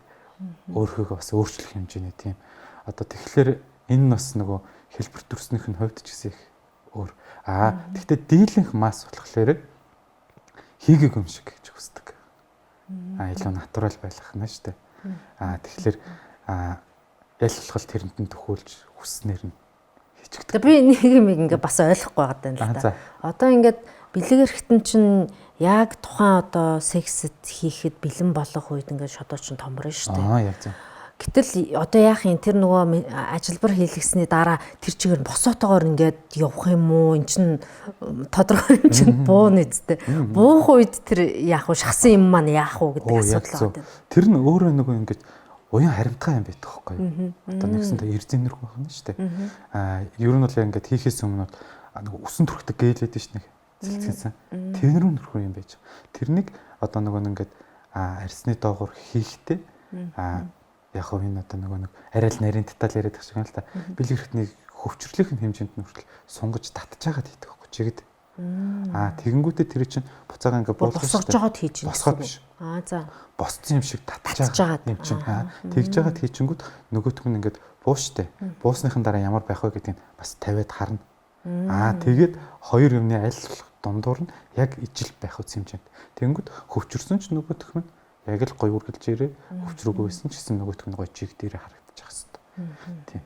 өөрхөөгөө бас өөрчлөх хэмжээний тийм. Одоо тэгэхээр энэ нь бас нөгөө хэлбэр төрснийх нь хувьд ч гэсэн их өөр. Тэгтээ дийлэнх масс болохоор хийгээгүй юм шиг гэж хүсдэг. Илүү натурал байх нь шүү дээ. Тэгэхээр яль болох тэрэнд нь төхөөлж хүснээр нь хийчихдэг. Би нэг юм ингээ бас ойлгохгүй байгаа юм л да. Одоо ингээд бэлэг эрхтэн чинь яг тухайн одоо сексэд хийхэд бэлэн болох үед ингээд шодоо чинь томорно шүү дээ. Яг зөв. Гэтэл одоо яах юм тэр нөгөө ажилбар хийлгэсний дараа тэр чигээр босоотойгоор ингээд явах юм уу? Эн чин тодорхой юм чин бууна үсттэй. Буух үед тэр яах вэ? Шахсан юм маань яах вэ гэдэг асуудал байна. Тэр нь өөрөө нөгөө ингээд уян харимтгай юм байдаг байхгүй юу? Одоо нэгсэнтэй эрзэнэрх байх нь шүү дээ. Ер нь бол яг ингээд хийхээс өмнө нөгөө үсэн төрхтэй гээл байдаг ш нэг цэлцгэнсэн. Тэр рүү нөрхөө юм байж. Тэрнийг одоо нөгөө ингээд арсны доогуур хийхдээ яг хөө энэ одоо нөгөө нэг арай л нарийн деталь яриад байх шиг юм л та. Бэлэг эрхтнийг хөвчрлөхийн хэмжээнд нь хүртэл сунгаж татж байгаад хийдэг байхгүй чигэд. Тэгэнгүүтээ тэр чинь буцаага ингээ босгож жагаад хийж байна. Босгоод биш. За. Босцсон юм шиг татж байгаа юм чинь. Тэгж жагаад хийчингүүд нөгөөх нь ингээд бууштай. Буусныхан дараа ямар байх вэ гэдгийг бас тавиад харна. Тэгээд хоёр юмны аль болох дундуур нь яг ижил байх үс хэмжээнд. Тэгэнгүүт хөвчөрсөн ч нөгөөх нь яг л гоё үргэлж ирээ. Хөвчрөөгүй байсан ч гэсэн нөгөөх нь гоё чиг дээр харагдчих хэвээр. Тийм.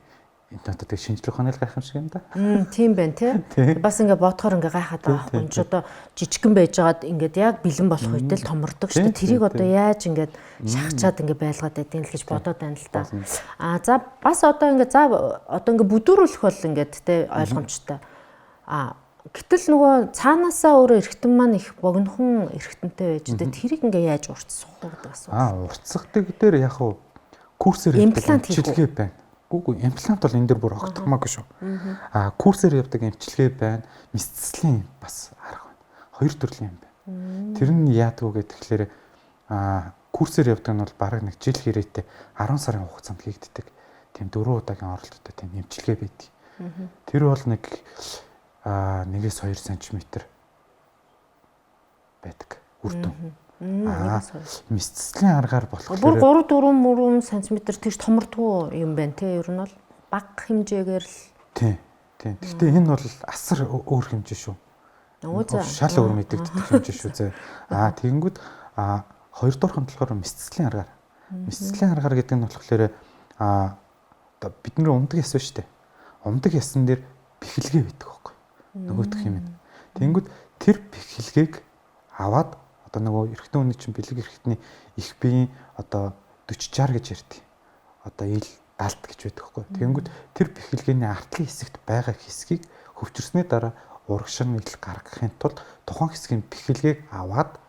Энэ одоо тэг шинжлэх ухааны л гайхамшиг юм да. Тийм байна тий. Бас ингээ бодохоор ингээ гайхаад байгаа байхгүй. Энд ч одоо жижигхэн байжгаад ингээд яг бэлэн болох үед л томордог шүү дээ. Тэрийг одоо яаж ингээд шахачаад ингээ байлгаад байдیں л гэж бодоод байна л да. За бас одоо ингээ за одоо ингээ бүдүүрүүлэх бол ингээд тий ойлгомжтой. Гэтэл нөгөө цаанаасаа өөрөө эргэтэн маань их богинохон эргэтэнтэй байж тэ тэрийг ингээ яаж уртсах уу гэдэг асуудал. Уртсахдаг дээр яг уу курсээр имплант хийх байна. Үгүй имплант бол энэ дэр бүр огтхмаагүй шүү. Курсээр явдаг эмчилгээ байна. Мэс цэцлийн бас арга байна. Хоёр төрлийн юм байна. Тэр нь яадаг вэ гэхээр курсээр явдаг нь бол бараг нэг жил хэрээтэй 10 сарын хугацаанд хийгддэг. Тийм 4 удаагийн оролттой тийм эмчилгээ байдаг. Тэр бол нэг 1-2 см байдаг үр дүн. Мэс цэцлийн аргаар болохоор бүр 3-4 см тэгж томордгоо юм байна те. Ер нь бол бага хэмжээгээр л. Тийм. Тийм. Гэхдээ энэ бол асар өөр хэмжээ шүү. Шал өөр мэдэгддэг хэмжээ шүү зэ. Тэгэнгүүт хоёр дахь нь болохоор мэс цэцлийн аргаар. Мэс цэцлийн аргаар гэдэг нь болохоор одоо бидний умдаг яс байна шүү дээ. Умдаг ясан дээр бэхэлгээ байдаг байхгүй. Нөгөөх юм. Тэгэнгүүт тэр бэхэлгээг аваад одоо нөгөө эрэгтэй хүний чинь бэлэг эрэгтний их биеийн одоо 40 60 гэж ярьдаг. Одоо ил далд гэж байдаг байхгүй. Тэгэнгүүт тэр бэхэлгээний артлын хэсэгт байгаа хэсгийг хөвчөрсний дараа урагшин ил гаргахын тулд тухайн хэсгийн бэхэлгээг аваад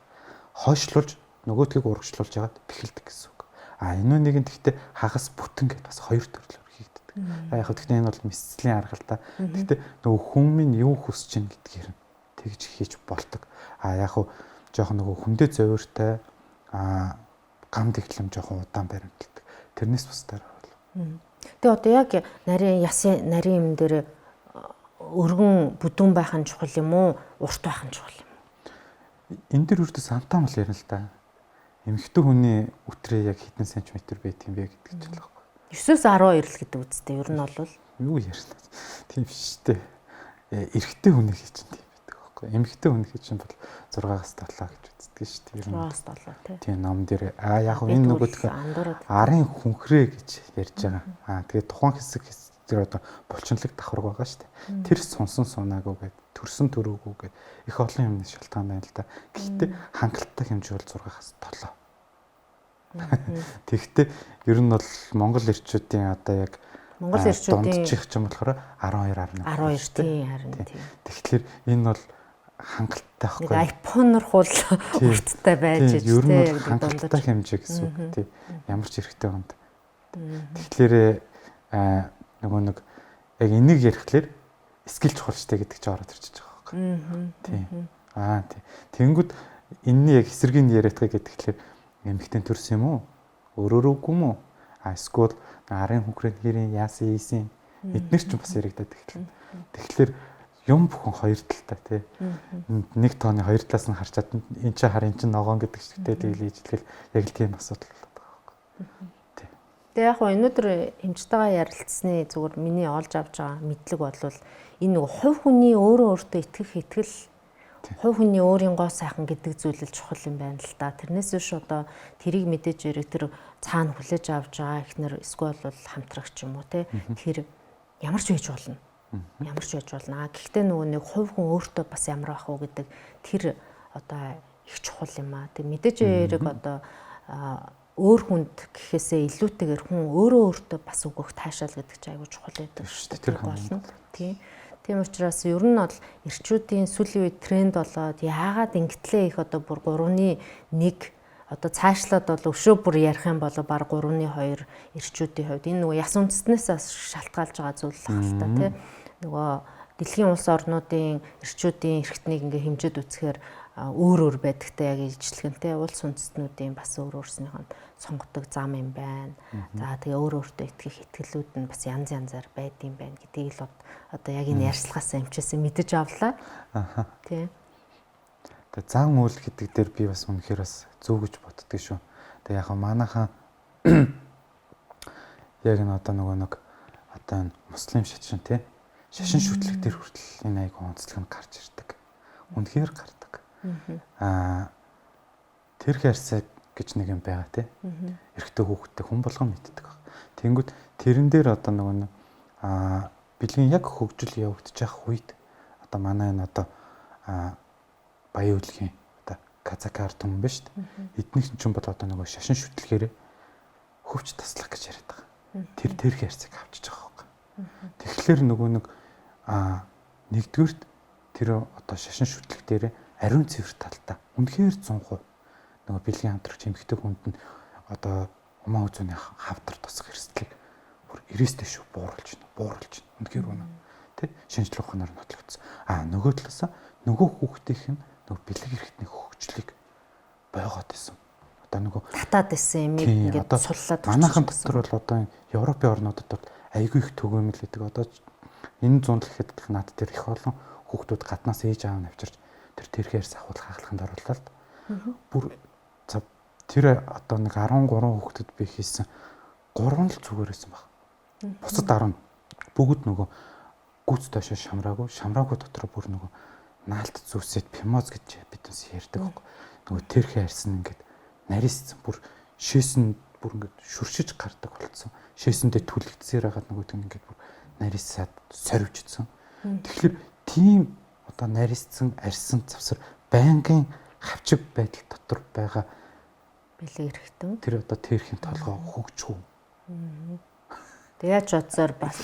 хойшлуулж нөгөөдгийг урагшлуулж яагаад бэхэлдэг гэсэн үг. Энэ нэг нь тэгтээ хагас бүтэн гэдээ бас хоёр төрлөөр хийгддэг. Яг гэхдээ энэ бол мэс цэцлийн арга л та. Тэгтээ нөгөө хүн минь юу хүсэж чинь гэдгээр нь тэгж хийж болдог. Яг хуу жоохон нөгөө хүндээ зовиртой гам дэглэм жоохон удаан баримталдаг. Тэрнээс бусдаар бол. Тэгээ одоо яг нарийн ясын нарийн юм дээр өргөн бүдүүн байх нь чухал юм уу? Урт байх нь чухал юм уу? Энэ дэр үрдэ сантаам л ярина л да. Эмэгтэй хүний үтрээ яг хэдэн сантиметр байт юм бэ гэдэг чинь л байхгүй. 9-12 л гэдэг үстэй. Ер нь бол юу ярина. Тийм биш үү? Эрэгтэй хүний чинь тийм байдаг байхгүй. Эмэгтэй хүний чинь бол 6-аас 7 гэж үздэг шүү дээ. 6-аас 7 тий. Тийм ном дээр яг энэ нөгөөх арын хүнхрээ гэж ярьж байгаа. Тэгээд тухайн хэсэг тэр одоо булчинлаг давхарг байгаа шүү дээ. Тэр сунсан сунаагүй гэд төрсөн төрөөгүй гэд их олон юмны шалтгаан байна л да. Гэхдээ хангалттай хэмжээ бол 6-аас 7. Тэгэхдээ ер нь бол Монгол эрчүүдийн одоо яг Монгол эрчүүдийн дундчих ч юм болохоор 12.1. 12 тийм харин тийм. Тэгэхээр энэ бол хангалттай байхгүй. Нэг iPhone-ор хул урттай байж ич тийм. Ер нь бол хангалттай хэмжээ гэсэн үг тийм. Ямар ч хэрэгтэй гонд. Тэгэхээр нөгөө нэг яг энийг ярихлаар скил чухал штэ гэдэг чинь ороод ирчихэж байгаа байхгүй. Тийм. Тийм. Тэнгүүд энэний яг эсэргийг яриадгаа гэдэг тэгэхээр эмэгтэй төрсөн юм уу? Өөрөөрөө үгүй юм уу? Эсвэл арын хүнхрэнд хэрийн яасан ийсэн эднэр ч бас яригадаад эхэлнэ. Тэгэхээр юм бүхэн хоёр талтай тий. Нэг тооны хоёр талаас нь харчаад эн чинь хар эн чинь ногоон гэдэг шиг тий тэгэл ижлэгэл яг л тийм асуудал болоод байгаа байхгүй. Тий. Тэгээ яг хөө өнөөдөр эмчтэйгээ ярилцсны зүгээр миний олж авч байгаа мэдлэг болвол энэ нөгөө хувь хүний өөрөө өөртөө итгэх итгэл Хувь хүний өөрийн гоо сайхан гэдэг зүйл л чухал юм байна л да. Тэрнээс биш одоо тэрийг мэдээж хэрэг тэр цаана хүлээж авч байгаа эхнэр эсвэл бол хамтрагч юм уу те. Тэр ямар ч байж болно. Ямар ч байж болно. Гэхдээ нөгөө нэг хувь хүн өөртөө бас ямар байх уу гэдэг тэр одоо их чухал юм аа. Тэг мэдээж хэрэг одоо өөр хүнд гэхээсээ илүүтэйгээр хүн өөрөө өөртөө бас өгөх таашаал гэдэг чинь айгүй чухал байдаг шүү дээ. Тэр хамгийн тий. Тийм учраас ер нь бол эрчүүдийн сүүлийн үед тренд болоод яагаад ингэтлээ их одоо бүр 3-ны 1 одоо цаашлаад бол өшөө бүр ярих юм бол баг 3-ны 2 эрчүүдийн хувьд энэ нөгөө яс үндэстнээс бас шалтгаалж байгаа зүйл л хэл та тий. Нөгөө дэлхийн улс орнуудын эрчүүдийн эрхтнийг ингээ хэмжээд үзэхээр өөр өөр байдагтай яг ижлэгэнтэй улс үндэстнүүдийн бас өөр өөрснийх нь сонгодог зам юм байна. За тэгээ өөр өөртөө итгэх итгэлүүд нь бас янз янзаар байдсан байна гэдгийг л одоо яг энэ ярьцлагаас эмчээсээ мэдэж авлаа. Аха. Тий. Тэгээ зан үйл гэдэг дээр би бас үнэхээр бас зөв гэж боддөг шүү. Тэгээ яг манайхан яг энэ одоо нөгөө нэг одоо энэ муслим шашин тий шашин шүтлэг дээр хүртэл энэ айгу онцлог нь гарч ирдэг. Үнэхээр гардаг. Аа тэр хайрцаг гэж нэг юм байгаа тий. Эрэгтэй хүүхэдтэй хүн болгон мэддэг баг. Тэнгүүд тэрэн дээр одоо нөгөө нэг бэлгийн яг хөгжил явагдаж явах үед одоо манай энэ одоо баян үлгийн одоо казакар түмэн ба шүү дээ. Эднийх нь ч юм бол одоо нөгөө шашин шүтлгээрээ хөвч таслах гэж яриад байгаа. Тэр тэр хайрцаг авчиж байгаа байхгүй. Тэгэхээр нөгөө нэг нэгдүгüрт тэр одоо шашин шүтлэг дээр ариун цэвэр талдаа үнэхээр 100% нөгөө бэлгийн хамтрагч эмэгтэй хүнд нь одоо умаа үзүүний хавдар тусах эрсдлийг бүр 90-с дэш бууруулж байна. Бууруулж байна. Үнэхээр үнэ. Тэ шинжлэх ухаанаар нотлогдсон. Нөгөө талаас нөгөө хүүхдийнх нь нөгөө бэлэг эрхтний хөгжлийг бойгоод исэн. Одоо нөгөө татаад исэн юм ингээд суллаад манайхан дотор бол одоо энэ Европын орнуудад бол айгүй их төгөөмөл гэдэг. Одоо энэ зунд гэхэд над дээр их олон хүүхдүүд гаднаас ээж аав нь авчирч тэр тэрхээрс ахуулах хагалаханд оруулаад бүр тэр одоо нэг 13 хүүхдэд би хийсэн 3 л зүгээр байсан баг. Бусад 10 бүгд нөгөө гүц доошо шамраагүй, шамраагүй дотор бүр нөгөө наалт зүсэд пимоз гэж бид бас ярьдаг байхгүй. Нөгөө тэрхээ арьсан ингээд нарийссан бүр шээсэн бүр ингээд шүршиж гардаг болцсон. Шээсэндээ түлэгдсээр хагаад нөгөөд нь ингээд бүр нарийсаад сорвждсан. Тэгэхээр тийм одоо нарийссан арьсан завсар байнгын хавчиг байдал дотор байгаа бэлэг эрхтэн. Тэр одоо тэрхийн толгой хөгжих үү? Тэг яаж бодсоор бас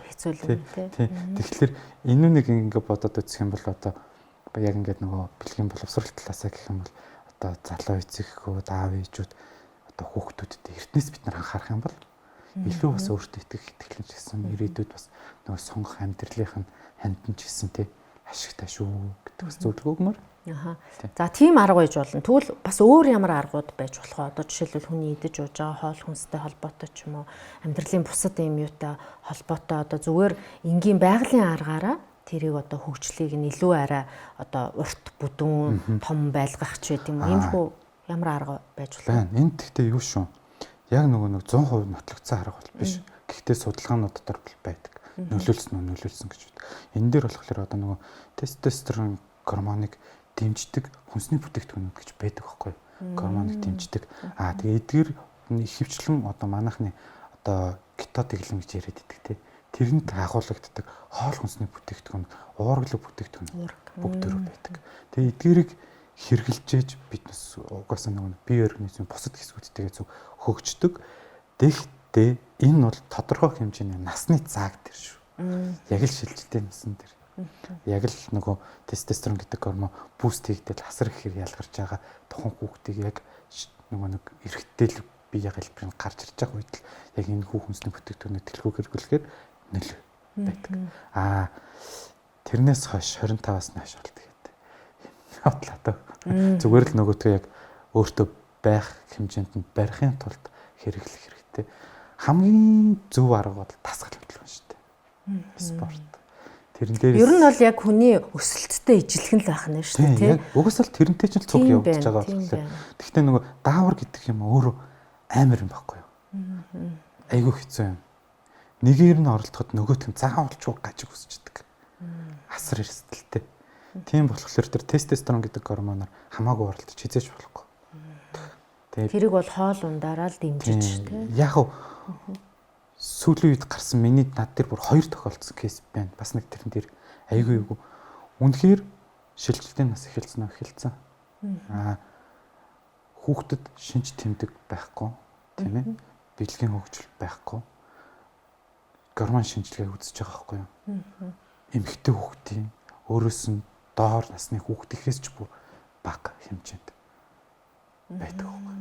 хэцүү л юм тий. Тэгэхээр энэ нэг ингээ бодоод үзэх юм бол одоо яг ингээд нөгөө бэлгийн боловсрол талаасаа гэх юм бол одоо залуу эцэгхүүд, аав ээжүүд одоо хүүхдүүдэд эртнээс бид нар анхаарах юм бол илүү бас өөртөө итгэх итгэлэн ч гэсэн ирээдүйд бас нөгөө сонгох амьдралынх нь хандна ч гэсэн тий ашигтай шүү гэдэг бас зөвлөгөө өгмөр. Аха. За тийм арга байж болно. Тэгвэл бас өөр ямар аргууд байж болох вэ? Одоо жишээлбэл хүний идэж ууж байгаа хоол хүнстэй холбоотой ч юм уу, амьдралын бусад юм юутай холбоотой одоо зүгээр энгийн байгалийн аргаараа тэрийг одоо хөгжлийг нь илүү арай одоо урт бүдүүн том байлгах ч байд юм уу. Иймэрхүү ямар арга байж болох вэ? Байна. Энд гэхдээ юу шүү. Яг нөгөө нэг 100% нотлогдсон арга бол биш. Гэхдээ судалгаанууд дотор байдаг. Нөлөөлсөн үү, нөлөөлсөн гэж байдаг. Энэ дээр болохоор одоо нөгөө тестостерон гормоныг дэмждэг хүнсний бүтээгдэхүүнүүд гэж байдаг байхгүй юу? Гормоныг дэмждэг. Тэгээ эдгээр ихэвчлэн одоо манайхны одоо кето тэглэм гэж яриад иддэг те. Тэрэнд агуулгаддаг хоол хүнсний бүтээгдэхүүн, уургалаг бүтээгдэхүүн бүгд төрөв байдаг. Тэгээ эдгээрийг хэрэгжилжээж бид нас угаасаа нөгөө бие организмын бусад хэсгүүдтэйгээ зүг хөгждөг. Тэгэхдээ энэ бол тодорхой хэмжээний насны зааг төр шүү. Яг л шилжилтийн насан дээр. Яг л нөгөө тестостерон гэдэг гормон буст хийгдэл хасар ихээр ялгарч байгаа тухайн хүүхдийг яг нөгөө нэг эргэтэл бие галбирын гарч ирж байгаа үед л яг энэ хүү хүнсний бүтээгдэхүүнийг дэлгүү хэрэглэхээр нөлөө байдаг. Тэрнээс хойш 25-аас хойш бол тэгээд бодлоо дөө. Зүгээр л нөгөөтгөө яг өөртөө байх хэмжээнд нь барихын тулд хэрэглэх хэрэгтэй. Хамгийн зөв арга бол дасгал хөдөлгөөн шүү дээ. Спорт. Тэрэн дээр ер нь бол яг хүний өсөлттэй ижилхэн л байх нь шүү дээ тий. Угаасаа л тэрнтэй ч л цуг явагдаж байгаа болохоор. Гэхдээ нөгөө даавар гэдэг юм өөрөө амар юм байхгүй юу? Айгүй хэцүү юм. Нэгээр нь оролдоход нөгөөх нь заавалчгүй гажиг өсчдөг. Асар эрсдэлтэй. Тийм болохоор тэр тестостерон гэдэг гормоноор хамаагүй оролдож хизээж болохгүй. Тэгээд тэрийг бол хоол ундаараа л дэмжиж тий. Яг хав сүүлийн үед гарсан миний над дээр бүр 2 тохиолдсон кейс байна. Бас нэг тэрэн дээр айгүй айгүй. Үнэхээр шилжилтийн нас эхэлсэн үү эхэлсэн. Аа хүүхдэд шинж тэмдэг байхгүй тийм ээ. Бэлгийн хөгжил байхгүй. Гормон шинжилгээг үзэж байгаа байхгүй юу? Эмэгтэй хүүхдийн өөрөөс нь доор насны хүүхдийнхээс ч бүр бага хэмжээнд байдаг байхгүй.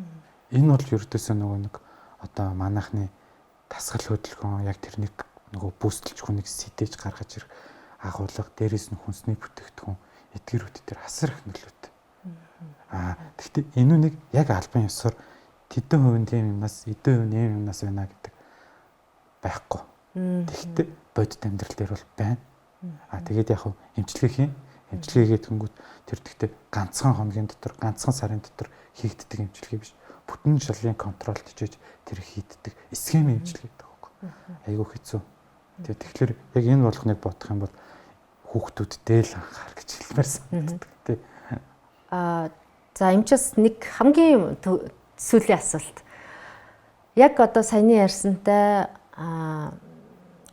Энэ бол ердөөсөө нөгөө нэг одоо манайхны дасгал хөдөлгөөн яг тэрнийг нөгөө бүүсэлж хүнийг сэтэж гаргаж ирэх агуулга, дээрээс нь хүнсний бүтээгдэхүүн эдгэрүүд дээр асар их нөлөөтэй. Аа гэхдээ энэ үнийг яг албан ёсоор тэдэн хувь нь тийм юмнаас, эдэн хувь нь ийм юмнаас байна гэдэг байхгүй. Тэгэхдээ бодит амьдрал дээр бол байна. Аа тэгээд яг хав эмчилгээ хийн. Эмчилгээгээ тэнгүүт тэр тэгтээ ганцхан хоногийн дотор, ганцхан сарын дотор хийгддэг эмчилгээ биш. Бүтэн шалын контролд чиж тэр хийддэг схем эмчилгээ гэдэг байхгүй. Айгүй хэцүү. Тэгээд тэгэхээр яг энэ болгоныг бодох юм бол хүүхдүүддээ л анхаар гэж хэлмээр санагддаг тий. Аа за эмчээс нэг хамгийн сүүлийн асуулт. Яг одоо саяны ярьсантай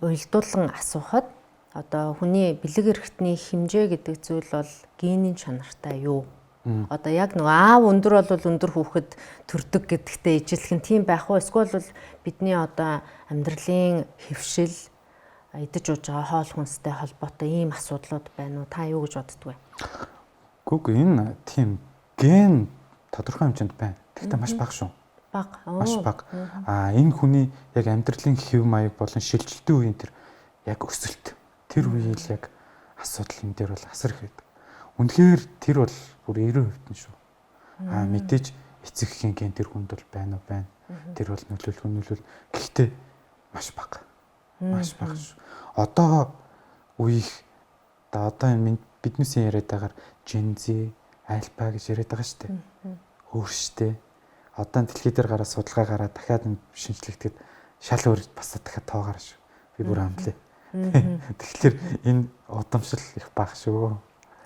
уялдуулан асуухад одоо хүний бэлэг эрхтний хэмжээ гэдэг зүйл бол генийн чанартай юу? Одоо яг нөгөө аав өндөр бол өндөр хүүхэд төрдөг гэдэгтэй ижилхэн тийм байх уу? Эсвэл бол бидний одоо амьдралын хэвшил идэж ууж байгаа хоол хүнстэй холбоотой ийм асуудлууд байна уу? Та юу гэж боддог вэ? Үгүй энэ тийм ген тодорхой хэмжээнд байна. Гэхдээ маш бага шүү. Бага. Маш бага. Аа энэ хүний яг амьдралын хэв маяг болон шилжилтийн үеийн тэр яг өсөлт тэр үеийн л яг асуудал энэ дээр бол асар их байдаг. Үнэхээр тэр бол бүр 90% нь шүү. Аа мэдээж эцэг эхийн ген тэр хүнд бол байна уу байна. Тэр бол нөлөөлөх нөлөөл. Гэхдээ маш бага. Маш бага шүү. Одоо үеих одоо энэ биднээсээ яриад байгаагаар Gen Z, Alpha гэж яриад байгаа шүү дээ. Өөр шүү дээ. Одоо дэлхий дээр гараа судалгаа гараа дахиад шинжлэхтэд шал өөр бас дахиад тоогоор шүү. Би бүр амлаа. Тэгэхээр энэ удамшил их бага шүү.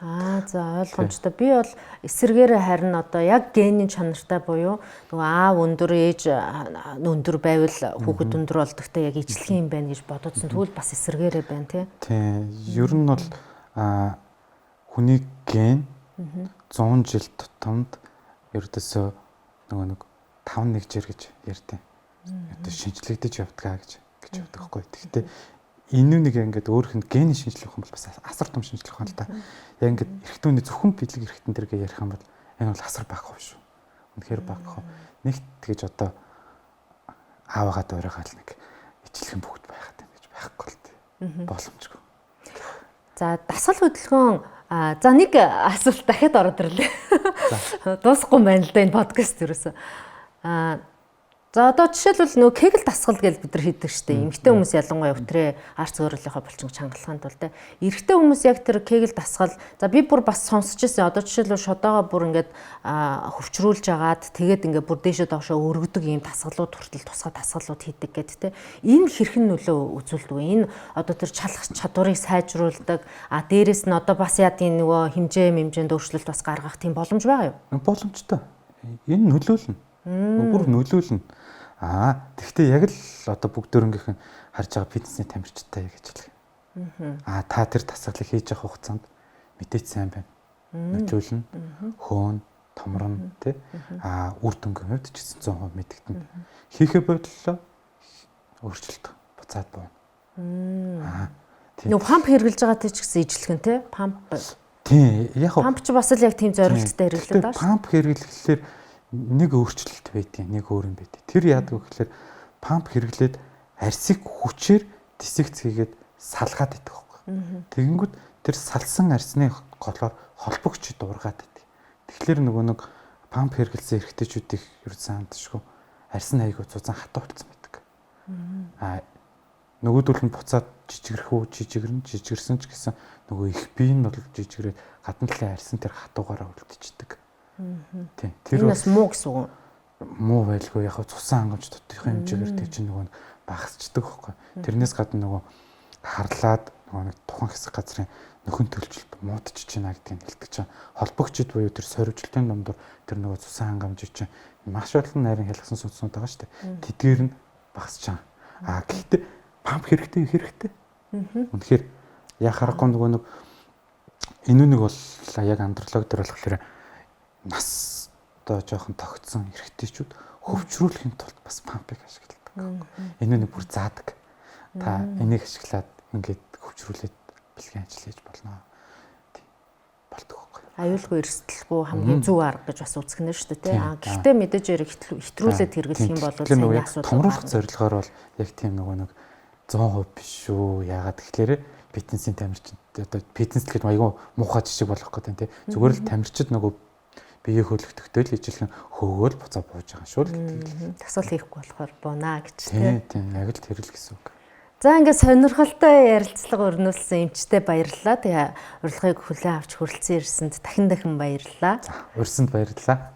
Аа за ойлгомжтой. Би бол эсэргээрээ харин одоо яг генийн чанартай буюу нөгөө аав өндөр ээж өндөр байвал хүүхэд өндөр болдогтой яг ижлэх юм байна гэж бодоодсон. Тэгвэл бас эсэргээрээ байна тий. Тийм. Ер нь бол хүний ген 100 жил тутамд ердөөсөө нөгөө нэг 5 1-жэр гэж ярьдیں۔ Одоо шинжлэгдэж явдгаа гэж явдаг байхгүй. Тэгэхдээ энэ нэг ингээд өөрөх нь гений шинжлэх ухаан бол бас асар том шинжлэх ухаан л та. Яг ингээд эрэгтэй зөвхөн бэлэг эрэгтэн дэргээ ярих юм бол энэ бол асар бага хувь шүү. Үнэхээр бага хувь. Нэгт тэгэж одоо аавыгаа дуурайгаал нэг ичлэхэн бүгд байхад юм гэж байхгүй л дээ. Боломжгүй. За дасгал хөдөлгөөн за нэг асуулт дахиад ороод ирлээ. Дуусахгүй байна л да энэ подкаст ерөөсөө. За одоо жишээлбэл нөгөө кегел дасгал гэж бид нар хийдэг шүү дээ. Эмэгтэй хүмүүс ялангуяа өвтрээ арц өөрлийнхөө булчин чангалахын тулд те. Эрэгтэй хүмүүс яг тэр кегел дасгал за би бүр бас сонсч ирсэн. Одоо жишээлбэл шодоогоо бүр ингээд хөвчрүүлж агаад тэгээд ингээд бүр дээшээ доошоо өргөдөг ийм дасгалууд хүртэл тусгай дасгалууд хийдэг гэд те. Энэ хэрхэн нөлөө үзүүлдэг вэ? Энэ одоо тэр чалах чадварыг сайжруулдаг. А дээрэс нь одоо бас яадын нөгөө хэмжээ хэмжээнд өөрчлөлт бас гаргах тийм боломж байгаа юу? Боломжтой. Энэ нөлөөлнө. Бүр нөлөөлнө. Аа тэгвэл яг л одоо бүгдөрөнгийнх нь харж байгаа фитнесний тамирчтай яг ажиллах. Аа та тэр дасгалыг хийж явах хугацаанд мэдээж сайн байна. Нөлөөлнө. Хөөн, томорно тий. Аа үр дүнгийн хувьд ч гэсэн 100% мэдэгдэнэ. Хийхэ боллоо өөрчлөлт буцаад бууна. Аа тийм. Нөгөө памп хэрэглэж байгаа тий ч гэсэн ижлэхэн тий. Памп. Тийм. Яг памп ч бас л яг тийм зорилттой хэрэглэдэг даа шүү. Памп хэрэглэхлээр нэг өөрчлөлт байдیں۔ Нэг өөр юм байдیں۔ Тэр яадаг вэ гэхээр памп хэрэглээд арсыг хүчээр дисекц хийгээд салгаад идэх байхгүй. Тэгэнгүүт тэр салсан арсны голоор холбогч дургаад идэг. Тэгэхээр нөгөө нэг памп хэрэглэсэн эрэгтэйчүүдийг ерөөсөн хандшгүй арс нь айгүй цуцан хатуу болсон байдаг. Аа нөгөөдөл нь буцаад жижигрэх үү жижигрэн жижигэрсэн ч гэсэн нөгөө их бие нь бол жижигрээд гадна талын арсан тэр хатуугаараа үлдчихдэг. Тийм. Тэр бас муу гэсэн үг. Муу байлгүй яг цусан хангамж дотроохын хэмжээгээр тэр чинь нөгөө багасчдаг байхгүй. Тэрнээс гадна нөгөө харлаад Нөгөө нэг тухайн хэсэг газрын нөхөн төлжилт муудчихж байна гэдгийг хэлдэг чинь холбогчд буюу тэр сорвижилтын дундуур тэр нөгөө цусан хангамжийг чинь маш олон найрын хялгасан судснууд байгаа шүү дээ. Тэдгээр нь багасч байгаа. А гэхдээ памп хэрэгтэй хэрэгтэй. Үнэхээр яа харахгүй нөгөө нэг энэ нэг бол яг андролог дээр болохоор нас одоо жоохон тогтсон эрэгтэйчүүд хөвчрүүлэхийн тулд бас пампыг ашигладаг. Энэ нэг бүр заадаг. Та энийг ашиглаад ингээд хөвчрүүлээд бэлгийн ажил хийж болно. Тийм болдог байхгүй. Аюулгүй эрсдэлгүй хамгийн зөв арга гэж бас үзэх нь шүү дээ, тий. А гэхдээ мэдээж хэрэг хэтрүүлээд хэрэглэх юм бол цайны асуудал. Томруулах зорилгоор бол яг тийм нөгөө нэг 100% биш шүү. Яагаад тэгэхээр петенсийн тамирчин одоо петенс гэхэд айгүй муухай жишг болох гэдэг тий. Зүгээр л тамирчид нөгөө бие хөөлөгдөхтэй л ижилхэн хөөгөөл буцаа бууж байгаа шүү л гэдэг. Тасгал хийхгүй болохоор буунаа гэж тий. Тийм яг л тэр л гэсэн үг. За ингээд сонирхолтой ярилцлага өрнүүлсэн эмчтэй баярлалаа. Тэгээ урилгыг хүлээн авч хүрэлцэн ирсэнд дахин дахин баярлалаа. За урьсанд баярлалаа.